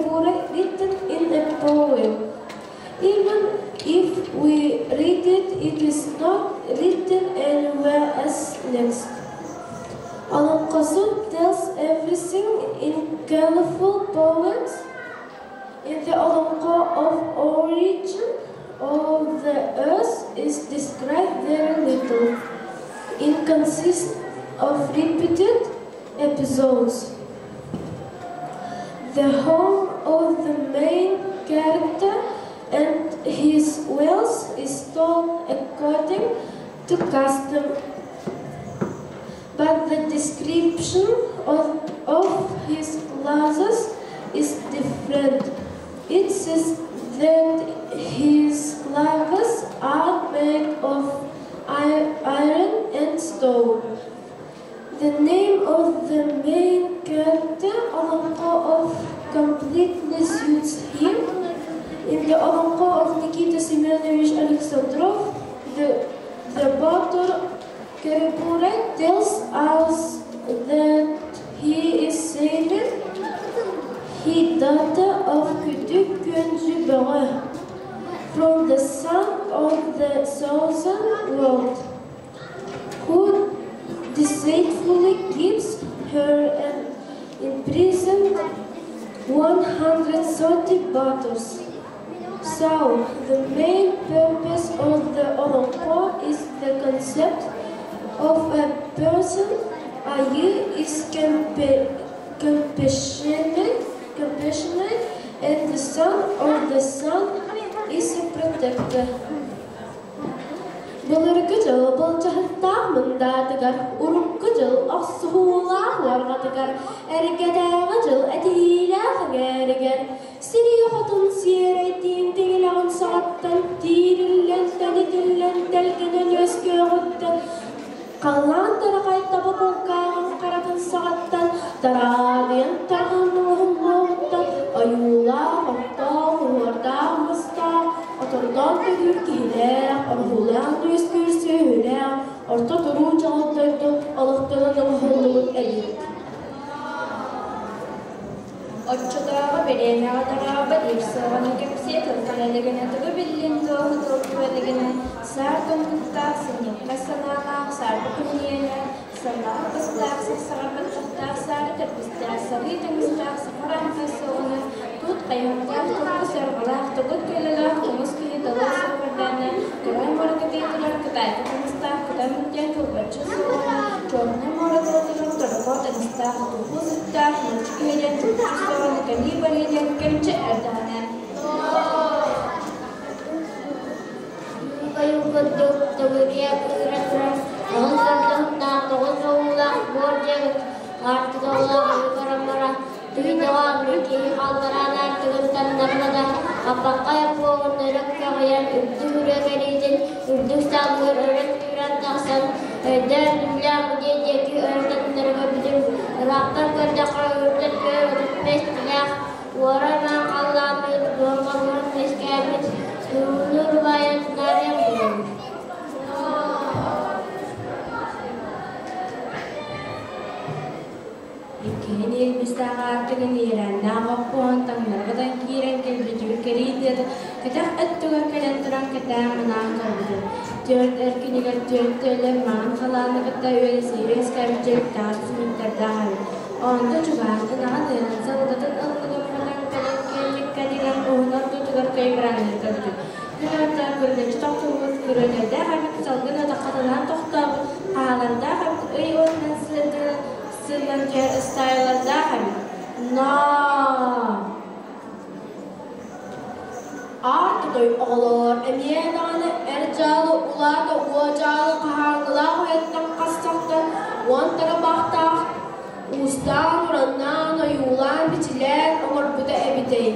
written in a poem. Even if we read it, it is not written anywhere else next. Олоҥхосут tells everything in colorful poems. In the Олоҥхо of origin of the earth is described very little. It consists of repeated episodes. The home of the main character and his wealth is told according to custom, but the description of, of his clothes is different. It says that his clothes are made of iron and stone. The name of the main character, Oronko of completely suits him. In the Oronko of Nikita Semyonovich Alexandrov, the, the Batur Kerepure tells us that he is saving his daughter of Kütük Könzü from the son of the southern world, who deceitfully keeps her and imprisoned 130 battles. So, the main purpose of the Olonkho is the concept of a person, i.e. is compassionate, compassionate, and the son of the sun is a protector. Былыргы дьыл былдьаһыктаах мындаатыгар, урукку дьыл охсуһуулаах уорҕатыгар, эргэтээҕи дьыл этиһиилээх эҥээригэр, сирийэ хотун сиэрэйдиин тиҥилэҕин саҕаттан тиириллэн, тэнитиллэн, тэлгэнэн үөскүөҕүттэн, халлаан тарахай таба кулгааҕын харатын саҕаттан, тараадыйан тарҕан оҥоһуллуоҕуттан, ойуулаах, оттоох, уһуордаах, мастаах, отордоон төрүүр киһилээх, оргуулаах үөскүүр сүөһүлээх, орто туруу дьоҕус дойду олохтонон оҥоһуллубут эбит. Оччотооҕу бириэмэҕэ тараабыт иирсэҕинэ кэпсиэ тылтан тугу биллин туоһу туолгуэлигинэ саар тумнуктаах сынньыкка санаалаах саарба күнньиэлээх сардаҕа бастаах сахсаҕар баттахтаах саары тэрбистээх сарыы таҥастаах саха аанта суоҕуна туут хайыһардаах турку сыарҕалаах тугут көлөлөөх тумус киһи тылы суоппардаана кырай муора кытыытыгар кытайка таҥастаах кытай муттиан кылбаччы суоҕуна чуорунай муора тылытыгар торохоо таҥастаах туппу сыттаах нуучча киһи диэн чопчу суоҕуна кэлии барыы диэн кэмчи эрдэҕинэ Ойуу курдук төгүрүйэ кыыра турар тоҕус ортоһуттаах тоҕус оҕуулаах буор дьиэбит хаартыскалаах ойуу Тыытаҕа киһи хааллараан аартыгын таҥнарбата, хаппаххай оппуоҕун өрө көҕүйэн, үрдүк үрүө кэриитин үрдүк саалыгар өрө сүүрэн тахсан, өйдөөн түүлээх дьиэ диэки өрө таҥнары көрбүтүм, ыраахтан көрдөххө үрдүк күөл 35 тилээх, уора маҥан халлааммыт дуорҕаларын үөскээбит, туруулуур убайын тунаарыйан буолбут. Иккиһин иирбистээх аартыгын иэрээннээх оппуоһун таҥнары батан киирэн кэлбитигэр кэрийдиэтэ кэтэх өттүгэр кэлэн туран кэтээн манаан көрбүтүм. Түөрт эркинигэр түөрт түөлэр маҥан халааны кытта үөлэсийэ үөскээбит дьүрүктээх түмүктэрдээх эбит. Онто чугаһаан ынаҕын ыанан салгытын ыллыгын батан кэлэн киэлликкэтигэр уһун ортотугар көйбүрэҥнии көрбүтүм. Күн орто күрүлэччи тохтубут, күрүөлэрдээх эбит, салгын атаххатынаан тохтообут, хаалардаах эбит, ый уотунан сырдыгынан сыллан түһэр ыстаайалардаах эбит. Ноо! Аар тотой оҕолоор, эмиэ даҕаны эр дьаалы улаата уо дьаалы хаһааҥҥылаах уйаттан хас сахтан уон тарабахтаах уустаан-ураннаан, ойуулаан-бичилээн оҥорбута эбитэй.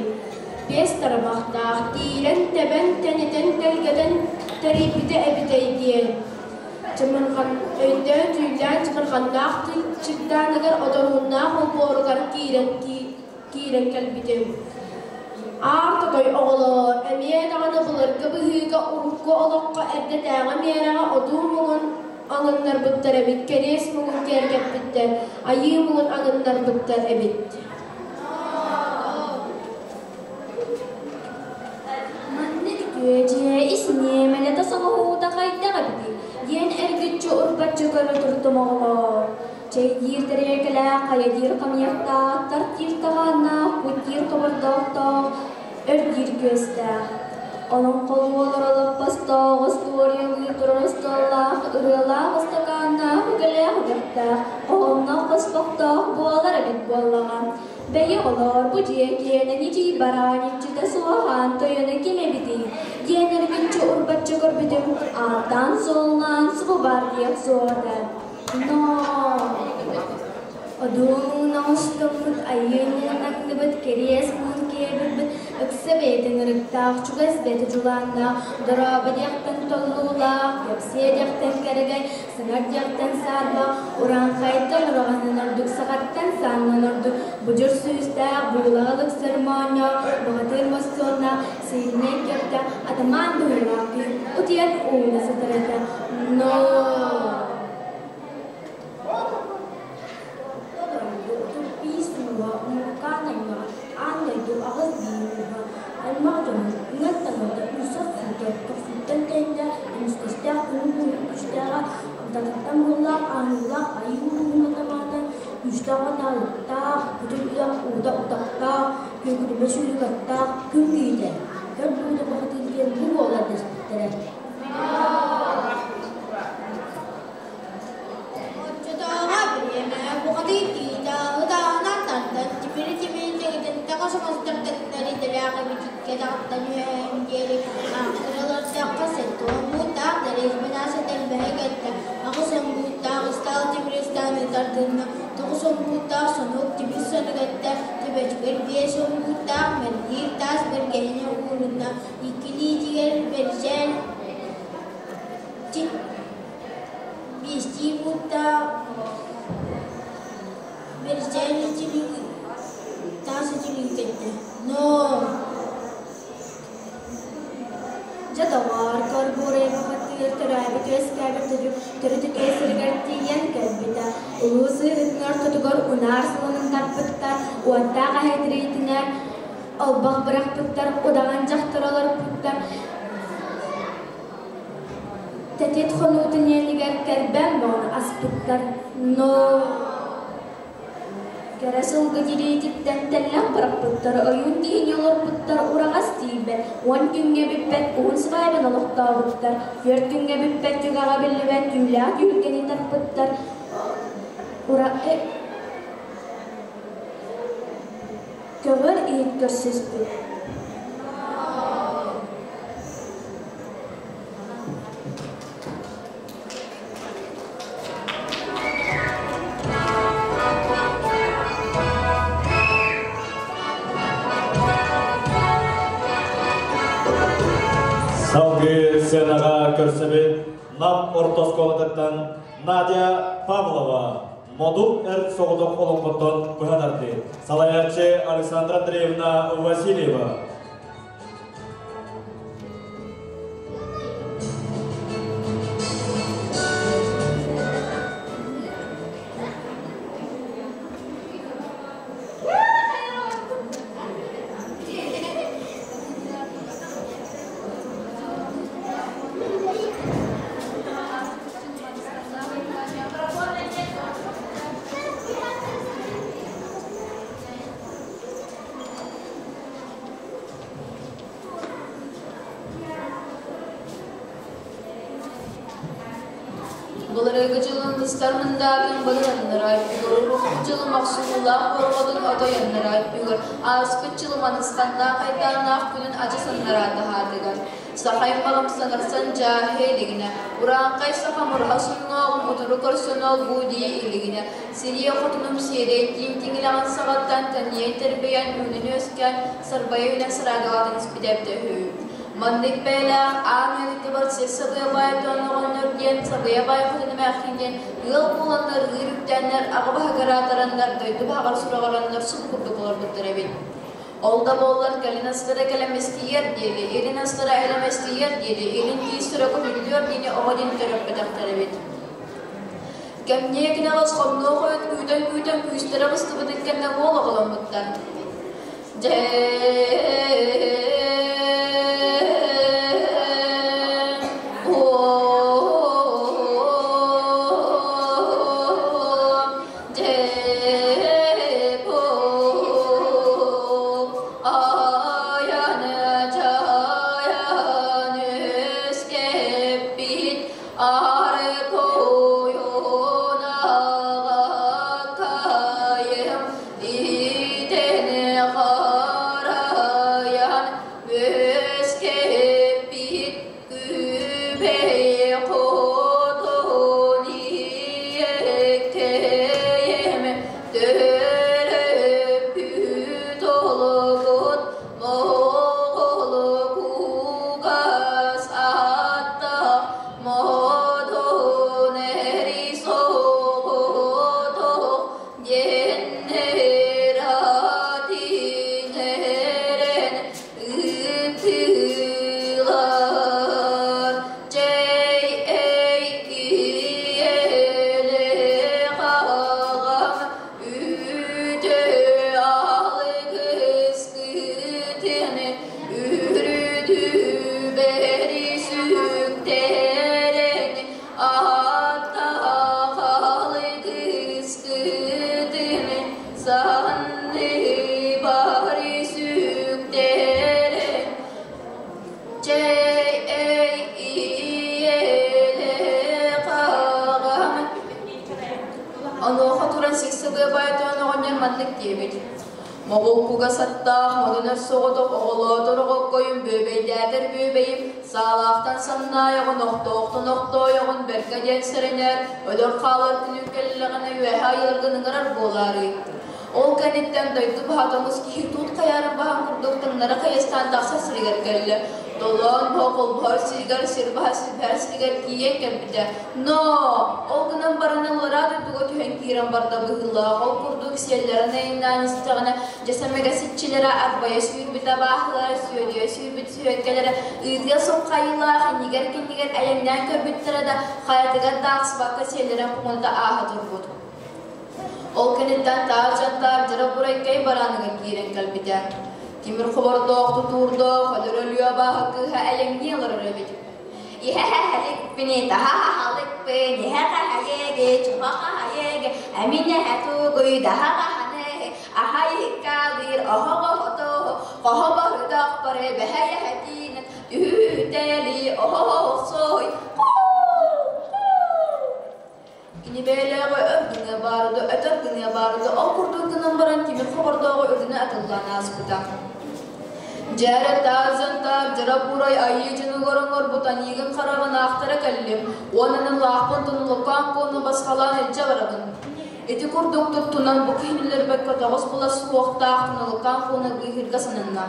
Биэс тарабахтаах тиирэн, тэбэн, тэнитэн, тэлгэтэн тэрийбитэ эбитэй диэн. Чымырҕан өйдөөн-дьүүллээн чымырҕаннаах чыгдааныгар одорууннаах олбуоругар киирэн киирэн кэлбитим. Аар тотой оҕолоор, эмиэ даҕаны былыргы быһыыга урукку олоххо эрдэтээҕи миэрэҕэ одуу муҥун аҥыннарбыттар эбит, кэриэс муҥун киэргэппиттэр, айыы муҥун аҥыннарбыттар эбит. Маннык үтүө ис ниэмэлэтэ соҥоһуута хайдах эбитий диэн эргиччи урбаччы көрө турдум оҕолоор. Чэйдиир тэриэлкэлээх, хайа диир хамыйахтаах, тарт диир таҕааннаах, кут диир хобордоохтоох, өр диир күөстээх. Олоҥхолуу олорор олоппостоох, остуоруйалыы турар остуоллаах, ырыалаах ыстакааннаах, үгэлээх үгэхтээх, хоһоонноох хоспохтоох буолар эбит буоллаҕа. Бэйи оҕолоор, бу дьиэ киэнэ ньидьий бараан иччитэ суох аан тойоно ким эбитий? диэн эргиччи урбаччы көрбүтүм, ааттаан-суоллаан субу баар диэх суох этэ. Но Одуун оҥостоммут айыы анныбыт кириэс муун киэбирбит ыкса бэйэтин ырыктаах, чугас бэйэтэ дьулааннаах, дорообо диэхтэн толлуулаах, кэпсиэ диэхтэн кэрэгэй, саҥар диэхтэн саарбах, урааҥхайтан ураҕаһынан ордук, сахаттан сааннан ордук, будьур сүүстээх, буулаҕа лыксар моонньоох, баҕатыыр мостуоннаах, сииннэй кэптээх, атамаан быһыылаах киһи утуйан ууна сытар этэ. Но Орто дойду 35 сууһа Муҥкаан аймаҕа аан дойду 8 биир ууһа аймах дьонун үҥэр таҥарата үс сүүтэр көхсүттэн тэйдэ көмүскэстээх күнү буойун күүстээҕэ амтатыттан буоллаах ааныылаах айыы улууһун атамаана күүстээх атаалыктаах күтүр үрэх уута утахтаах күөкүлүмэ сүүрүк аттаах күн киһитэ көр буута бухатыыр диэн бу буолар дэспиттэрэ. Оччотооҕу бириэмэ бухатыыр киһитэ ытааһынан тардан тимири-тимири тэҥитэн таҥас оҥостор тэттэр идэлээх эбит икки атаҕыттан үөһээн диэри аахтаралардахха 70 бууттаах дэриэс бынааса тэлбэһэ кэллэ, 80 бууттаах ыстаал тимир ыстааны тардынна, 90 бууттаах сонуок тимир сонук эттэ, төбөтүгэр 50 бууттаах мэлгиир таас бэргэһэни уурунна, икки илиитигэр бэрисээн Биэстии бууттаах бэрисээн үтүлүк таас үтүлүгү кэттэ. Ноо! Дьэ доҕоор, Корбуурай бухатыыр төрөөбүт үөскээбит төрүт үтүө сиригэр тиийэн кэлбитэ. Улуу сыһыытын ортотугар унаар сыланын тарпыттар, уоттаах эһэ тириитинэ олбох бырахпыттар, удаҕан дьахтар олорпуттар, Тэтит хонуутун иэнигэр кэрбээн бөҕөнү аспыттар. Но кэрэ сылгы тириититтэн тэллэх бырахпыттар, ойуун киһини олорпуттар, ураҕас тиийбэт, 10 күҥҥэ бүппэт уһун сыбаайбаны олохтообуттар, 4 күҥҥэ бүппэт түгэҕэ биллибэт түүлээх түһүлгэни тарпыттар, ура көҕөр иһит көрсүспүт. Салгыы сценаҕа көрсөбүт Нам орто оскуолатыттан Надя Павлова Модун эр соҕотох олоҥхоттон быһа тардыы. Салайааччы Александра Андреевна Васильева. Былырыгы дьылын быстар мындаатын былырыннара үгөр, урукку дьылы мохсунулаах борҕотун отойоннора үгөр, ааспыт дьылы манысханнаах айдааннаах күнүн адьасыннара таһаатыгар. Саха аймаҕым саҥарсан дьааһы илигинэ, урааҥхай саха мураһа суннооҕун утары көрсөн ол-бу дии илигинэ, сириэ хотунум сиэрэй тииҥ тиҥилэҕин саҕаттан тэнийэн тэрбэйэн үүнэн-үөскээн сарбайа үүнэн сараагалаатан испитэ эбитэ үһү. Маннык бэйэлээх аан ыарыытыбар сир сабыа баай оҕонньор диэн сабыа баай хотун эмээхсин диэн ыал буоланнар ыыр үктээннэр аҕа баһыгар аатыраннар дойду баһаҕар сураҕыраннар субу курдук олорбуттар эбит. Ол да буоллар кэлин астара кэлэмэстийэр диэри, илин астара элэмэстийэр диэри, илин тиистэрэ көтүллүөр диэни оҕо диэн төрөппөтөхтөр эбит. Кэмниэ кэнэҕэс хомнуо хойут күүтэн-күүтэн күүстэрэ быстыбытын кэннэ уол оҕоломмуттар. Дьэ баран сир сабыабай тойон оҕонньор маннык диэбит: Моҕол кугас аттаах, модун соҕотох оҕолоотор оҕоккойум, бүөбэйдээтэр бүөбэйим, саалаахтан самнаайаҕын, охтоохтон охтоойоҕун, бэркэ диэн сэрэнээр, өлөр хаалар күнүҥ кэллэҕинэ үөһэ айыларгын ыҥырар буолаарый. Ол кэнниттэн дойду баһа тоҥус киһи туут хайаарын баһан курдук таҥнары хайыстаан тахсар сиригэр кэллэ. Толоон баһа холбоһор сиригэр, сир баһа силбэһэр сиригэр тиийэн кэлбитэ. Но! Ол гынан баран аллараа дойдуга түһэн киирэн барда быһыылаах. Ол курдук сиэллэрин айаннаан истэҕинэ, дьэсэмэгэ сиччилэрэ арбайа сүүрбүт абааһылара, сүөдүйэ сүүрбүт сүөккэлэрэ ыытыа суох хайыылаах иннигэр-кэннигэр айаннаан көрбүттэрэ да, хайатыгар да аахсыбакка сиэллэрин хомунта ааһа турбут. Ол кэнниттэн таас дьантаар дьара бурайкай барааныгар киирэн кэлбитэ. Тимир хобордоох тутуурдаах, өлөр өлүө абааһы кыыһа элэҥнии олорор эбит. Иһэһэһэликпини, таһаһаһалыкпын, иһэҕэһэйэги, чуһаҕаһайэги, эминэһэ тугуй, даһаҕаһаныһы, аһайыккалыыр, оһоҕоһотоһу, хоһобоһудохпоры, бэһэйэһэтиинэн, түһүүтэли, оһоһохсой, Кини бэйэлээҕи өр гыныа баарыда, өтөр гыныа баарыда, ол курдук гынан баран тимир хобордооҕу үрдүнэ атыллаан ааспыта. Дьээрэ таазантаар дьара буурай айыы дьонугар оҥорбут аньыыгын хараҕын аахтара кэллим уонна лаахпын тонолукаан куону басхалаан илдьэ барабын. Ити курдук туттунан бу киһинилэрбэккэ тоҕус була суохтаах тонолукаан куону быыһыырга сананна.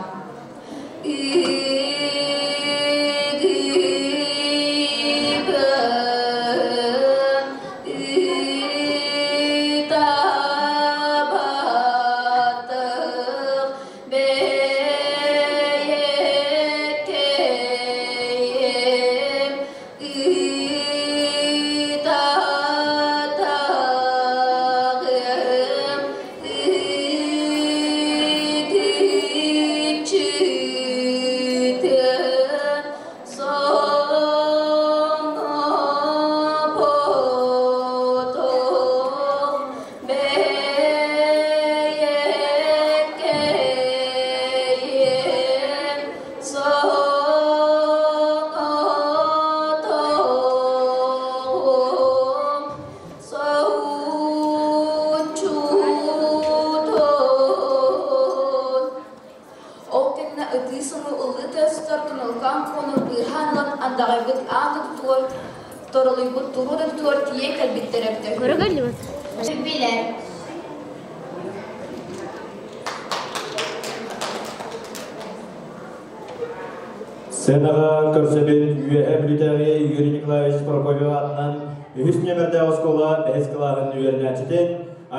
Ол кэннэ ытыы сымы ыллыы тыастар туналкаан куону быыһаан ылан андаҕайбыт аан да тутугар торолуйбут туруу да тутугар тиийэн кэлбиттэр эбитэ үһү. Билэр. Сценаҕа көрсөбүт Үөһээ Бүлүүтээҕи Юрий Николаевич Прокопьев аатынан үһүс нүөмэрдээх оскуола бэһис кылааһын үөрэнээччитин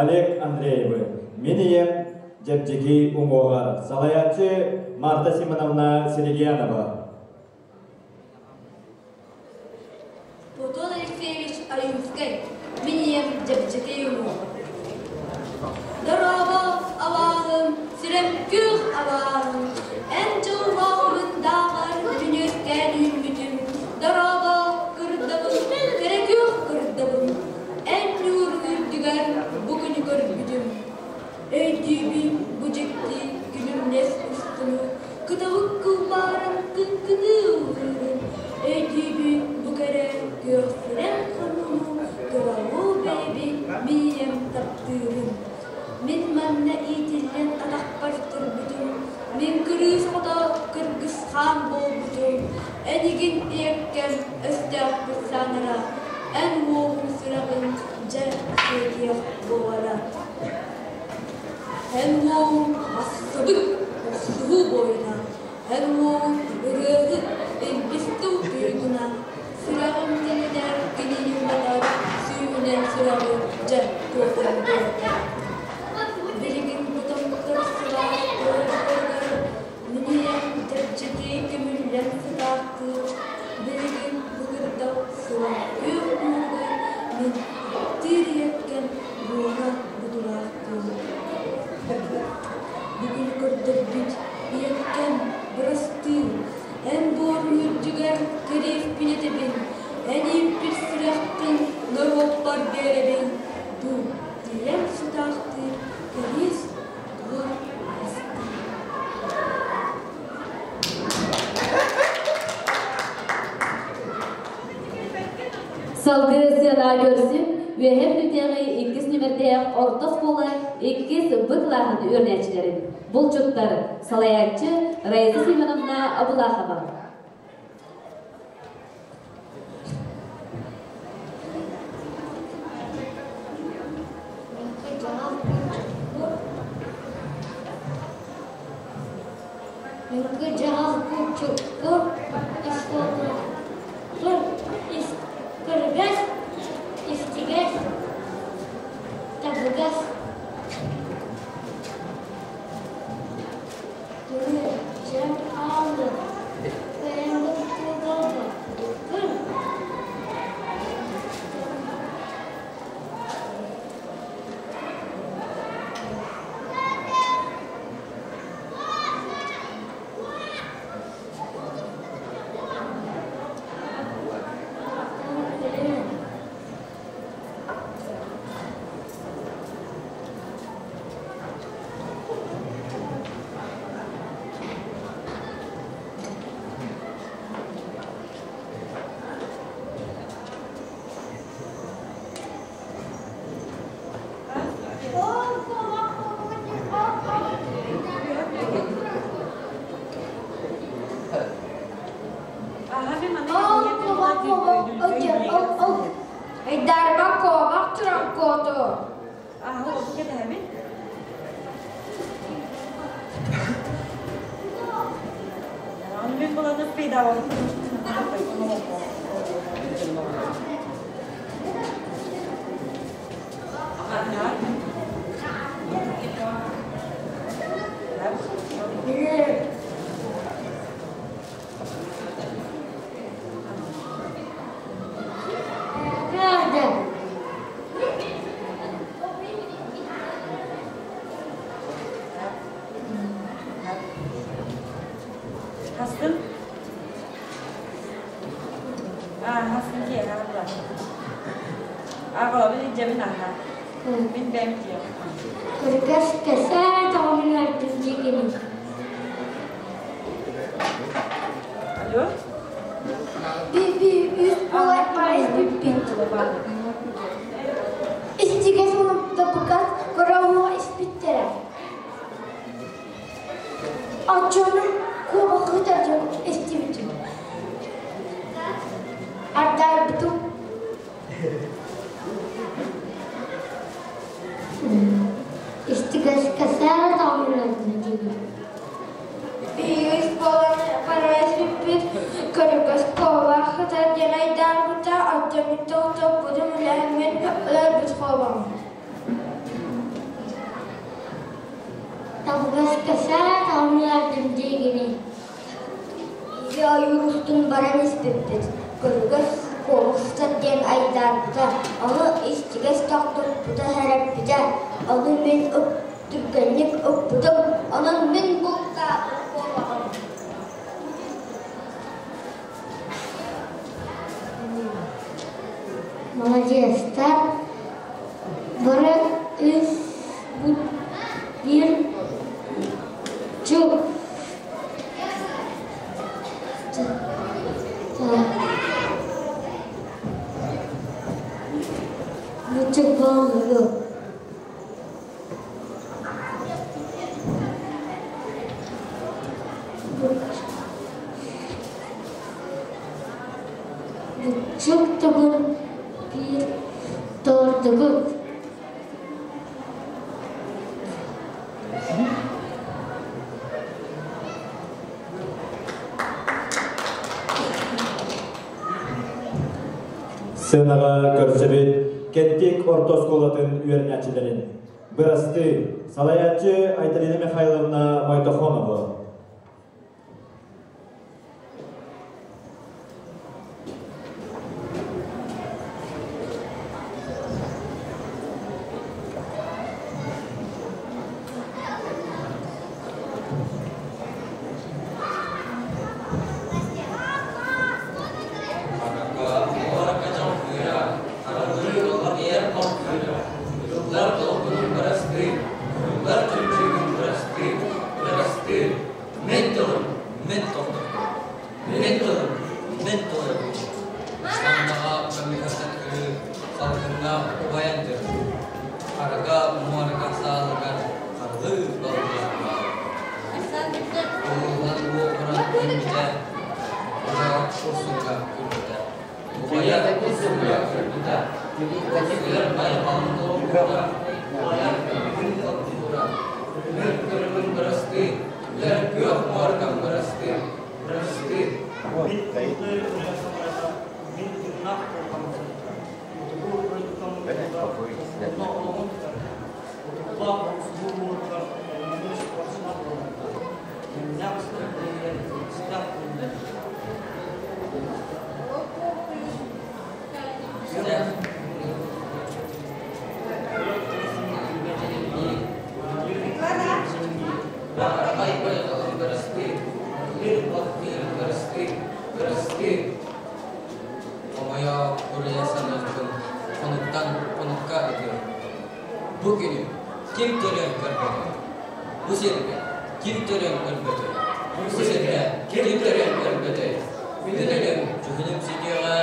Олег Андреевы, мин ийэм Дьэбдьэкий уҥуоҕар, салайааччы Марта Симоновна Силигиянова. Платон Алексеевич Ойуунскай, мин ийэм Дьэбдьэкий уҥуоҕар. Дорообо, абааһым, сирэм күөх абааһым, эн дьылҕаҕын дааҕар күнүөскээн үүммүтүм. Дорообо, кырдабым, кэрэ күөх кырдабым, эн ньууруҥ үрдүгэр бу күнү көрбүтүм. Өйдүүбүн бу дьикти күлүмнэс устуну, кыталык кылбааран кыҥкыныы ыллыырын. Өйдүүбүн бу кэрэ күөх сирэм хонууну, кыралуу бэйэбин мин ийэм таптыырын. Мин манна иитиллэн атахпар турбутум, мин кырыыс оҕото кыргыс хаан буолбутум. Энигин ийэккэм өстөөхпүт саанара, эн уолуҥ сүрэҕин дьэ сиэтиэх буолара. Эн уолуҥ ассыбыт охсуһуу буойуна, эн уолуҥ ырыаһыт илбис тыл туйгуна, сүрэҕим тэнитэр кинини уматар, сүүһүнэн сүрэҕи дьэ туотан туотар. Билигин бу томтор сылаас туойдарыгар мин ийэм чэпчэки көмүллэн сытаахтыыр, билигин бу кырдал сылаас күөх ньууругар мин таптыыр ийэккэм буора будулаахтыыр. Бүгүн көрдөрбүт ийэккэм бырастыы, эн буорун үрдүгэр кэриэспин этэбин, эн ииппит сүрэхпин норуоппар биэрэбин, бу ийэм сытаахтыыр кэриэс тула бырастыы. Салгыы сыана көрсүн, Үөһээ Бүлүүтээҕи иккис нүмердээх орто оскуола иккис Б кылааһын үөрэнээччилэрин, булчуттар, салайааччы Раиса Семеновна Абылахова. Мөкү-дьаһах куччукку искусство көрүгэс, истигэс, табыгас. Дьэ хаалла, бэйэм бултуубалбаппын. Айдарба куобах туран куоту. Көрүгэс кэсээ тоҕомунар дигини. Би үс буолар парайс бүппүт. Истигэс уонна табыгас көрөҥҥө испиттэрэ. Оччону куобахыта дьон истибитим. Ардаарбытым. Истигэс кэсээ тоҕомунар дигини. Биһиги буолан парайс бүппүт көрүгэс куобах сытар диэн айдаарбыта, оттон тохтоппутум үлэһиммин ыларбыт куобаҕым. Табыгас кэсээ тоҕомунар дигини. Биһиги ойуур устун баран испиппит, көрүгэс куобах сытар диэн айдаарбыта, ону истигэс тохтоппута сэрэппитэ, ону мин түргэнник ыппытым, онон мин бултаабыт куобаҕым. Молодецтар, бары үс биир чук Бучук буоллугу. Бучук тугун биир тордугут. Сыанаҕа көрсөбүт Кэнтик орто оскуолатын үөрэнээччилэрин бырастыы салайааччы Айталина Михайловна Мойтохонова. Бу күнү ким төрөөн көрбөтө? Бу сиргэ ким төрөөн көрбөтө? Бу сиргэ ким төрөөн көрбөтө? Күнүн өлөм, дьүһүнүм сүтүөҕэ,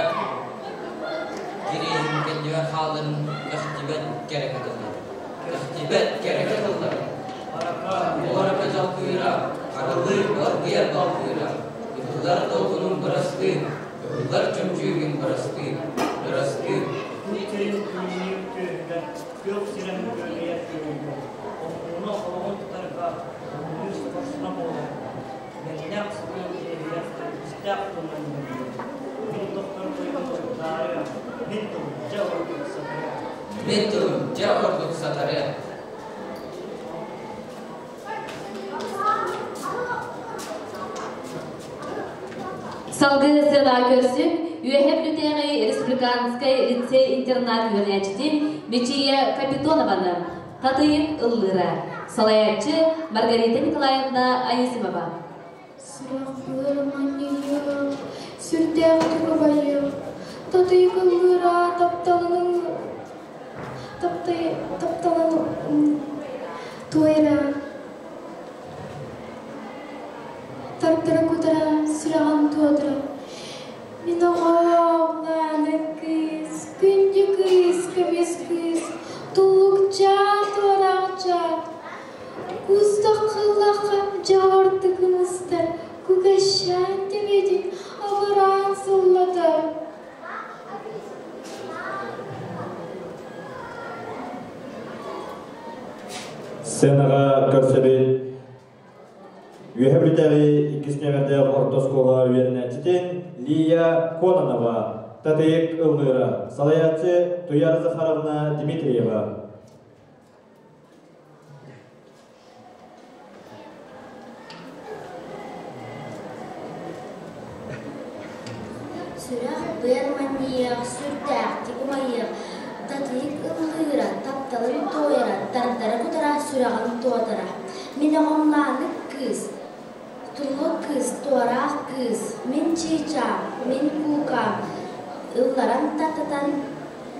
кириэһим кэннигэр хааларын кэхтибэт кэрэ кытыллар. Кэхтибэт кэрэ кытыллар. Барака дьалкыыра, харылыыр балгыйар балкыыра, ытыллар долгунун бырастыы, ыһыллар чөмчүүгүн бырастыы, бырастыы. Күөх сирэн күөгэйэр күөгэйбит, Омууна олоҕун тутарга Омунуус хорсуна буоларга, Бэллээх сытыан дьиэһийэр Истээх тылынан үөрүйэр. Мин тохтор тойон тутаарыа, Мин тылым дьэ ордук сатарыа. Мин тылым дьэ ордук сатарыа. Салгыы сыана көрсүн Үөһэ Бүлүүтээҕи республиканскай лицей-интернат үөрэнээччитин Мичийэ Капитонованы Татыйык ыллыыра, салайааччы Маргарита Николаевна Анисимова. Сүрэхпэр манньыйыах, сүрдээхтик убайыах, Татыйык ыллыыра тапталын тапталын туойара Тартара кутара, сүрэҕин туотара. Мин оҕом, Лаана кыыс, күндү кыыс, көмүс кыыс, туллукчаан, туораахчаан. Куустаххыллахха дьоҕурдук ымыстар, кугащаан төбөтүн абыраан сыллатар. Сценаҕа көрсөбүт Үөһэ Бүлүүтээҕи иккис нүөмэрдээх орто оскуола үөрэнээччитин Лия Кононова, Татыйык ыллыыра, салайааччы Туяра Захаровна Дмитриева. Сүрэх быар манньыйыах, сүрдээхтик умайыах, Татыйык ыллыыра, тапталын туойара, тардара кутара, сүрэҕин туотара. Мин оҕом Лаанык кыыс, туллук кыыс, туораах кыыс, мин чыычаах, мин куукаам, ылларан тартатан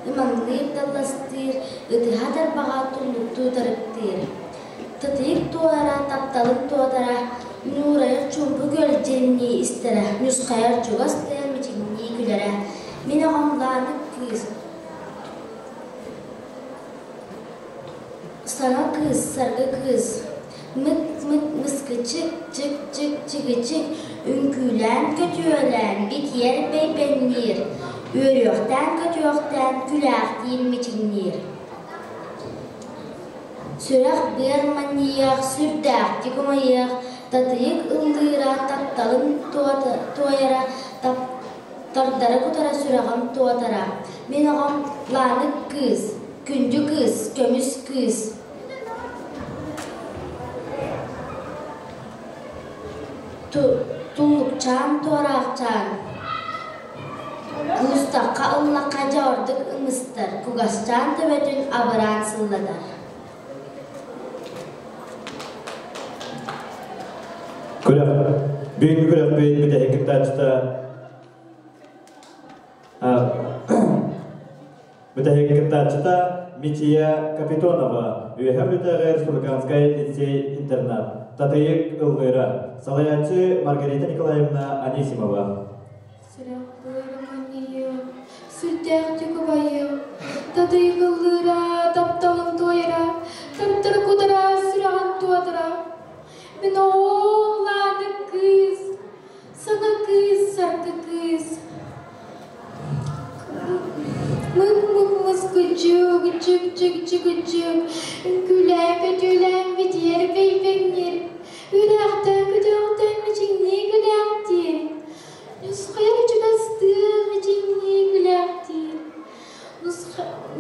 ымаҥныыр далластыыр, ытыһа тарбаҕа туллуктуу тарыктыыр. Татыйык туойара, тапталын туотара, ньуурайар чуумпу күөл дьиримнии истэрэ, ньусхайар чугас тыа мичиҥнии күлэрэ. Мин оҕом Лаанык кыыс, саҥа кыыс, саргы кыыс, мык-мык мыскычык, чык-чык чыгычык, үҥкүүлээн көтүөлээн битийэр бэйбэҥниир, үөрүөхтээн көтүөхтээн күлээхтиир мичиҥниир. Сүрэх-быар манньыйыах, сүрдээхтик умайыах, татыйык ыллыыра, тапталын туойара, тардара кутара сүрэҕим туотара. Мин оҕом Лаанык кыыс, күндү кыыс, көмүс кыыс. Туллукчаан туораахчаан, куустахха ыллахха дьоҕурдук ымыстар, кугасчаан төбөтүн абыраан сыллатар. Күрэх бүгүҥҥү күрэхпит бүтэһик кыттааччыта Бүтэһик кыттааччыта Мичия Капитонова, Үөһээ Бүлүүтээҕи республиканскай лицей-интернат, Татыйык ыллыыра, салайааччы Маргарита Николаевна Анисимова. Сүрэхпэр манньыйыам, сүрдээхтик убайыам, Татыйык ыллыыра, тапталым туойара, тартара кутара, сүрэҕин туотара. Мин оҕом Лаана кыыс, саҥа кыыс, саргы кыыс. Чук чук чук чук чук Үҥкүүлээн көтүүлээн битийэр бэйбэҥниир Үрэхтэн көтөхтөн мичиҥнии күлээхтиир Нусхайар чугастыы мичиҥнии күлээхтиир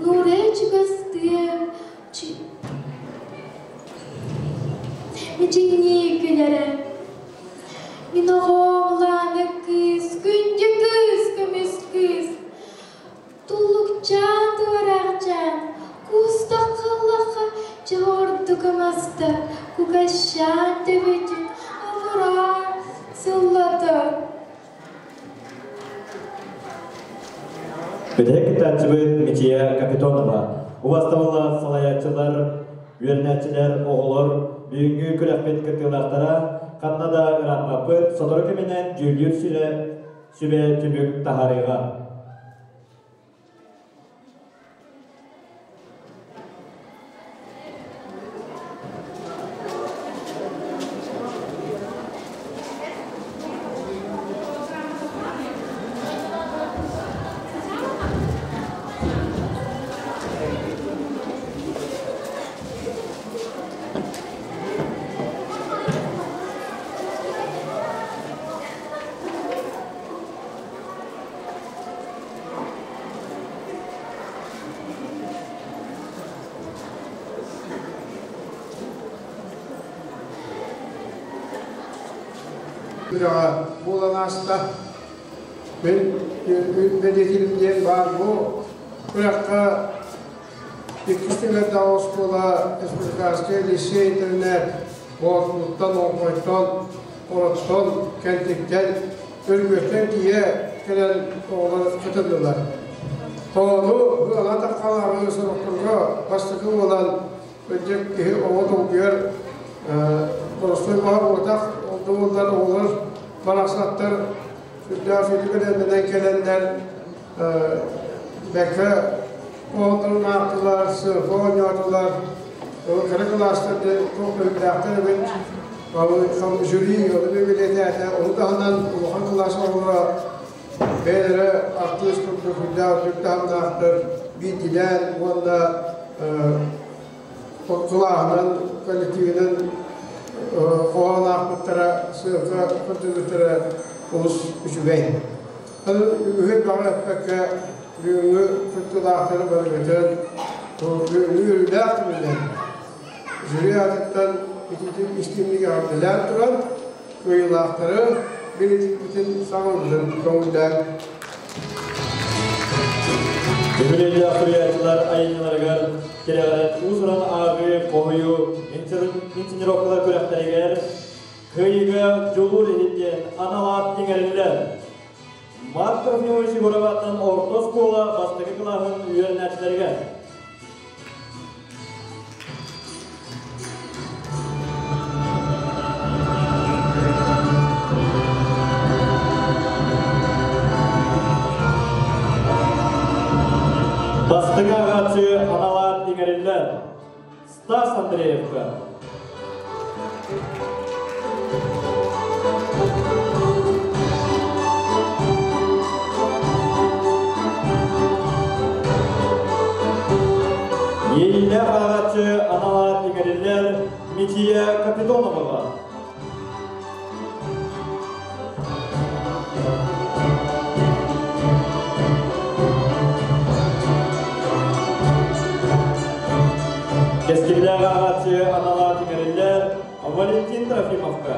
Нуурай чугастыы мичиҥнии күлэрэ Мин оҕом Лаана кыыс, күндү кыыс, көмүс кыыс Туллукчаан туораахчаан, куустахха-ыллахха дьэ ордук ымаста, кугасчаан төбөтүн абыраан сыллата. Бүтэһик кыттааччыбыт Мичия Капитонова. Убастабыллаах салайааччылар, үөрэнээччилэр, оҕолор бүгүҥҥү күрэхпит кыттыылаахтара ханна да ырааппаппыт, сотору кэминэн дьүүллүүр сүрэ сүбэ түмүк таһаарыаҕа. Күрэҕэ буолан ааста. Мин бэлиэтиирим диэн баар бу күрэххэ иккис түмэрдээх оскуола республиканскай лицей-интернат Боотулуттан, Оҥхойтон, Ороттон, Кэнтиктэн, Өргүөттэн тиийэ кэлэн оҕолор кытыннылар. Ону ыала таххалааҕы сорохторго бастакы буолан кырдьык киһи оҕо долгуйар боростуой баҕа буотах ол да буоллар оҕолор барахсаттар сүрдээх сүдү бэлэмнэнэн кэлэннэр бэккэ оҕолорун аахтылар, сыарка оонньоотулар, кыра кылаастар өйдөөктөр эбит. Жюри ону бэлиэтээтэ. Ону таһынан улахан кылаас оҕолоро бэйэлэрэ артыыс курдук үрдээх үрдүк таһымнаахтар биирдилээн уонна кылааһынан, коллективинэн хоһоон аахпыттара, сыарка көрдөрбүттэрэ олус үчүгэй. Үһү баҕа эппэккэ бүгүҥҥү кыттыылаахтары барыгытын бүгүҥҥү үөрүүлээх түмүлэн жюри аатыттан ититик истиҥник эҕэрдэлээн туран кыайыылаахтары биридикпитин саҥардын көҥүллээн Үбүлүөйдээх суруйааччылар айымньыларыгар тирэҕирэн уус-уран ааҕыы, хоһуйуу, инсценировкалар күрэхтэригэр Кыайыыга дьулуур иһин диэн анал аат иҥэриллэр. Марк Трофимович Егороваттан орто оскуола бастакы кылааһын үөрэнээччилэригэр. Бастыҥ ааҕааччы анал аат иҥэриллэр. Стас Андреевка. Иэйиилээх ааҕааччы анал аат иҥэриллэр Мития Капитоноваҕа. Кэскиллээх ааҕааччы анал аат иҥэриллэр Валентин Трофимовка.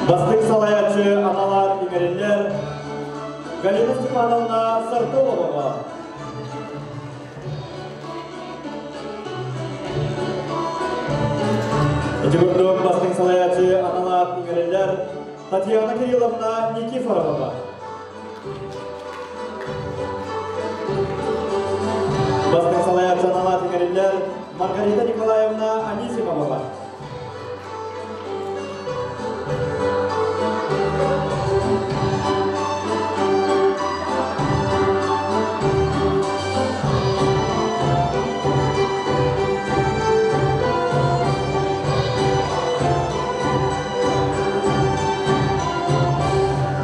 Бастыҥ салайааччы анал аат иҥэриллэр Галина Степановна Сартоловаҕа. Ити курдук бастыҥ салайааччы анал аат иҥэриллэр Татьяна Кирилловна Никифороваҕа. Бастыҥ салайааччы анал аат иҥэриллэр Маргарита Николаевна Анисимоваҕа.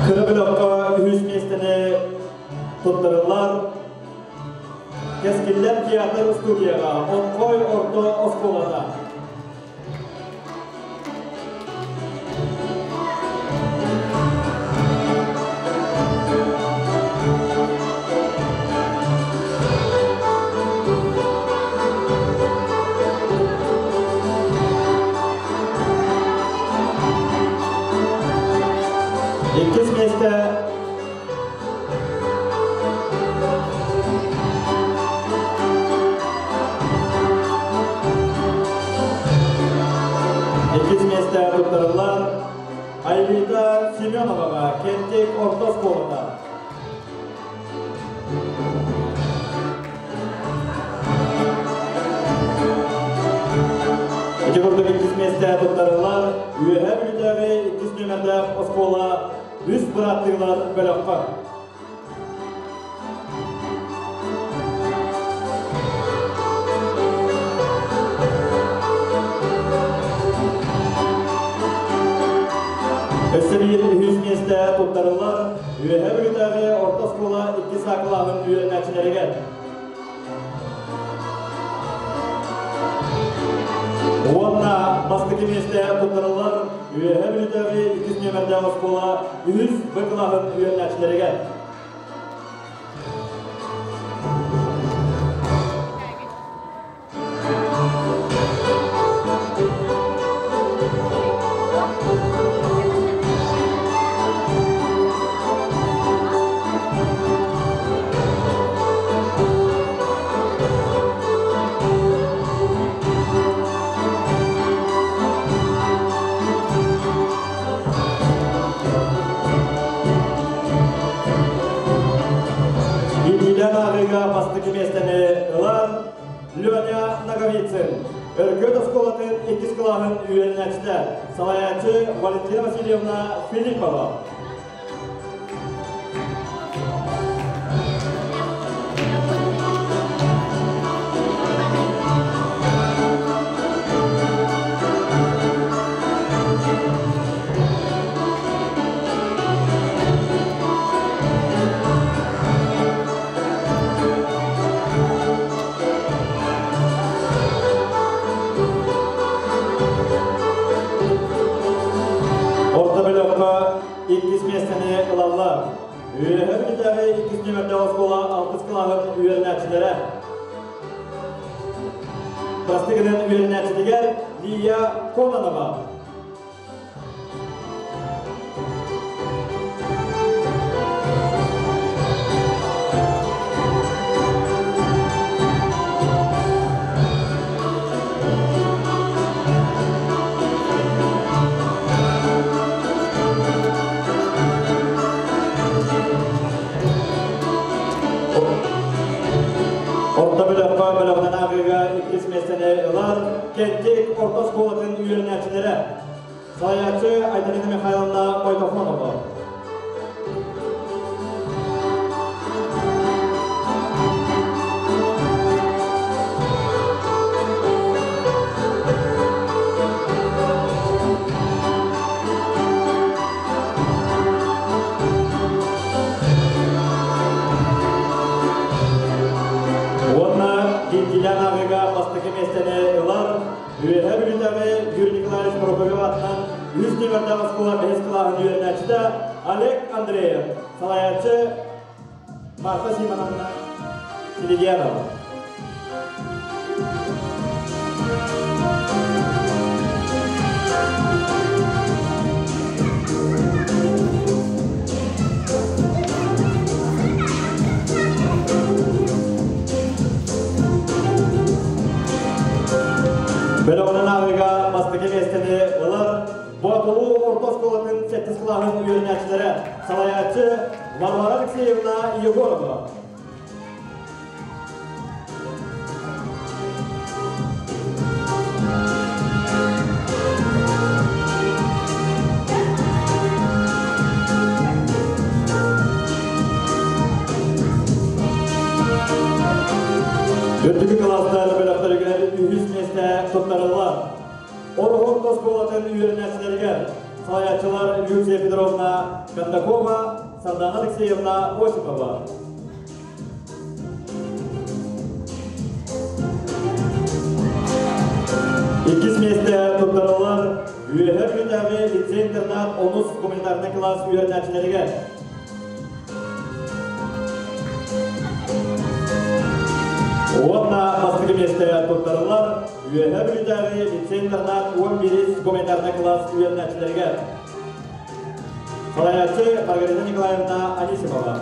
Кыра бөлөххө үһүс миэстэни туттарыллар. Кэскиллэр театр студияҕа Онхой орто оскуолата. Иккис миэстэ Иккис миэстэ туттарыллар Айлита Семеноваҕа Кентик орто оскуолата. Ити курдук иккис миэстэ туттарыллар Үөһээ Бүлүүтээҕи иккис нүөмэрдээх оскуола үс бырааттыылар бөлөххө. Өссө биир үһүс миэстэ туттарыллар Үөһээ Бүлүүтээҕи орто оскуола иккис А кылааһын үөрэнээччилэригэр. Уонна бастакы миэстэ туттарыллар Үөһээ Бүлүүтээҕи иккис нүөмэрдээх оскуола үһүс Б кылааһын үөрэнээччилэригэр. Биирдиилээн ааҕыыга бастакы миэстэни ылан Леня Ноговицын, Өргөт оскуолатын иккис кылааһын үөрэнээччитэ, салайааччы Валентина Васильевна Филиппова. Орто бөлөххө иккис миэстэни ылаллар. Үөһэ Бүлүүтээҕи иккис нүөмэрдээх оскуола алтыс кылааһын үөрэнээччилэрэ. Бастакынан үөрэнээччитигэр Лия Кононова. Орто бөлөххө бөлөҕүнэн ааҕыыга иккис миэстэни ылар Кэнтик орто оскуолатын үөрэнээччилэрэ. Салайааччы Айталина Михайловна Мойтохонова. Уонна Динтилян ааҕыыга бастакы миэстэни ылар Үөһээ Бүлүүтээҕи Юрий Николаевич Прокопьев аатынан үс нүөмэрдээх оскуола бэһис кылааһын үөрэнээччитэ Олег Андреев, салайааччы Марфа Симоновна Силигиянова. Бөлөҕүнэн ааҕыыга бастакы миэстэни ылар Боотулуу орто оскуолатын сэттис кылааһын үөрэнээччилэрэ, салайааччы Варвара Алексеевна Егорова. Үрдүкү кылаастар бөлөхтөрүгэр үһүс миэстэ туттарыллар. Ороһу оскуолатын үөрэнээччилэригэр Салайааччылар Люция Петровна Кондакова, Сардана Алексеевна Осипова. Иккис миэстэ туттарыллар Үөһэ Бүлүүтээҕи лицей-интернат онус гуманитарнай кылаас үөрэнээччилэригэр. Уонна бастакы миэстэ туттарыллар Үөһэ Бүлүүтээҕи лицей-интернат 11 гуманитарнай кылаас үөрэнээччилэригэр. Салайааччы Маргарита Николаевна Анисимова.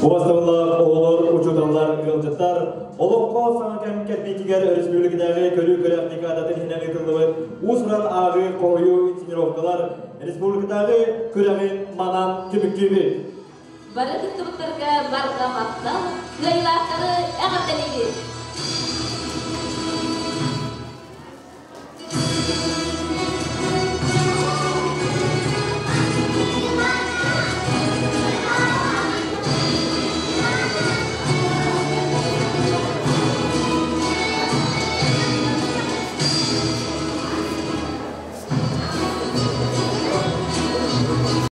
Убастабыллаах оҕолор, учууталлар, ыалдьыттар, олоххо саҥа кэм кэлбиитигэр өрөспүүбүлүкэтээҕи көрүү-күрэх декадатын иһинэн ыытыллыбыт уус-уран ааҕыы, хоһуйуу, инсценировкалар республикатааҕы күрэҕин манан түмүктүүбүт. Бары кыттыбыттарга барҕа махтал, кыайыылаахтары эҕэрдэлиибит!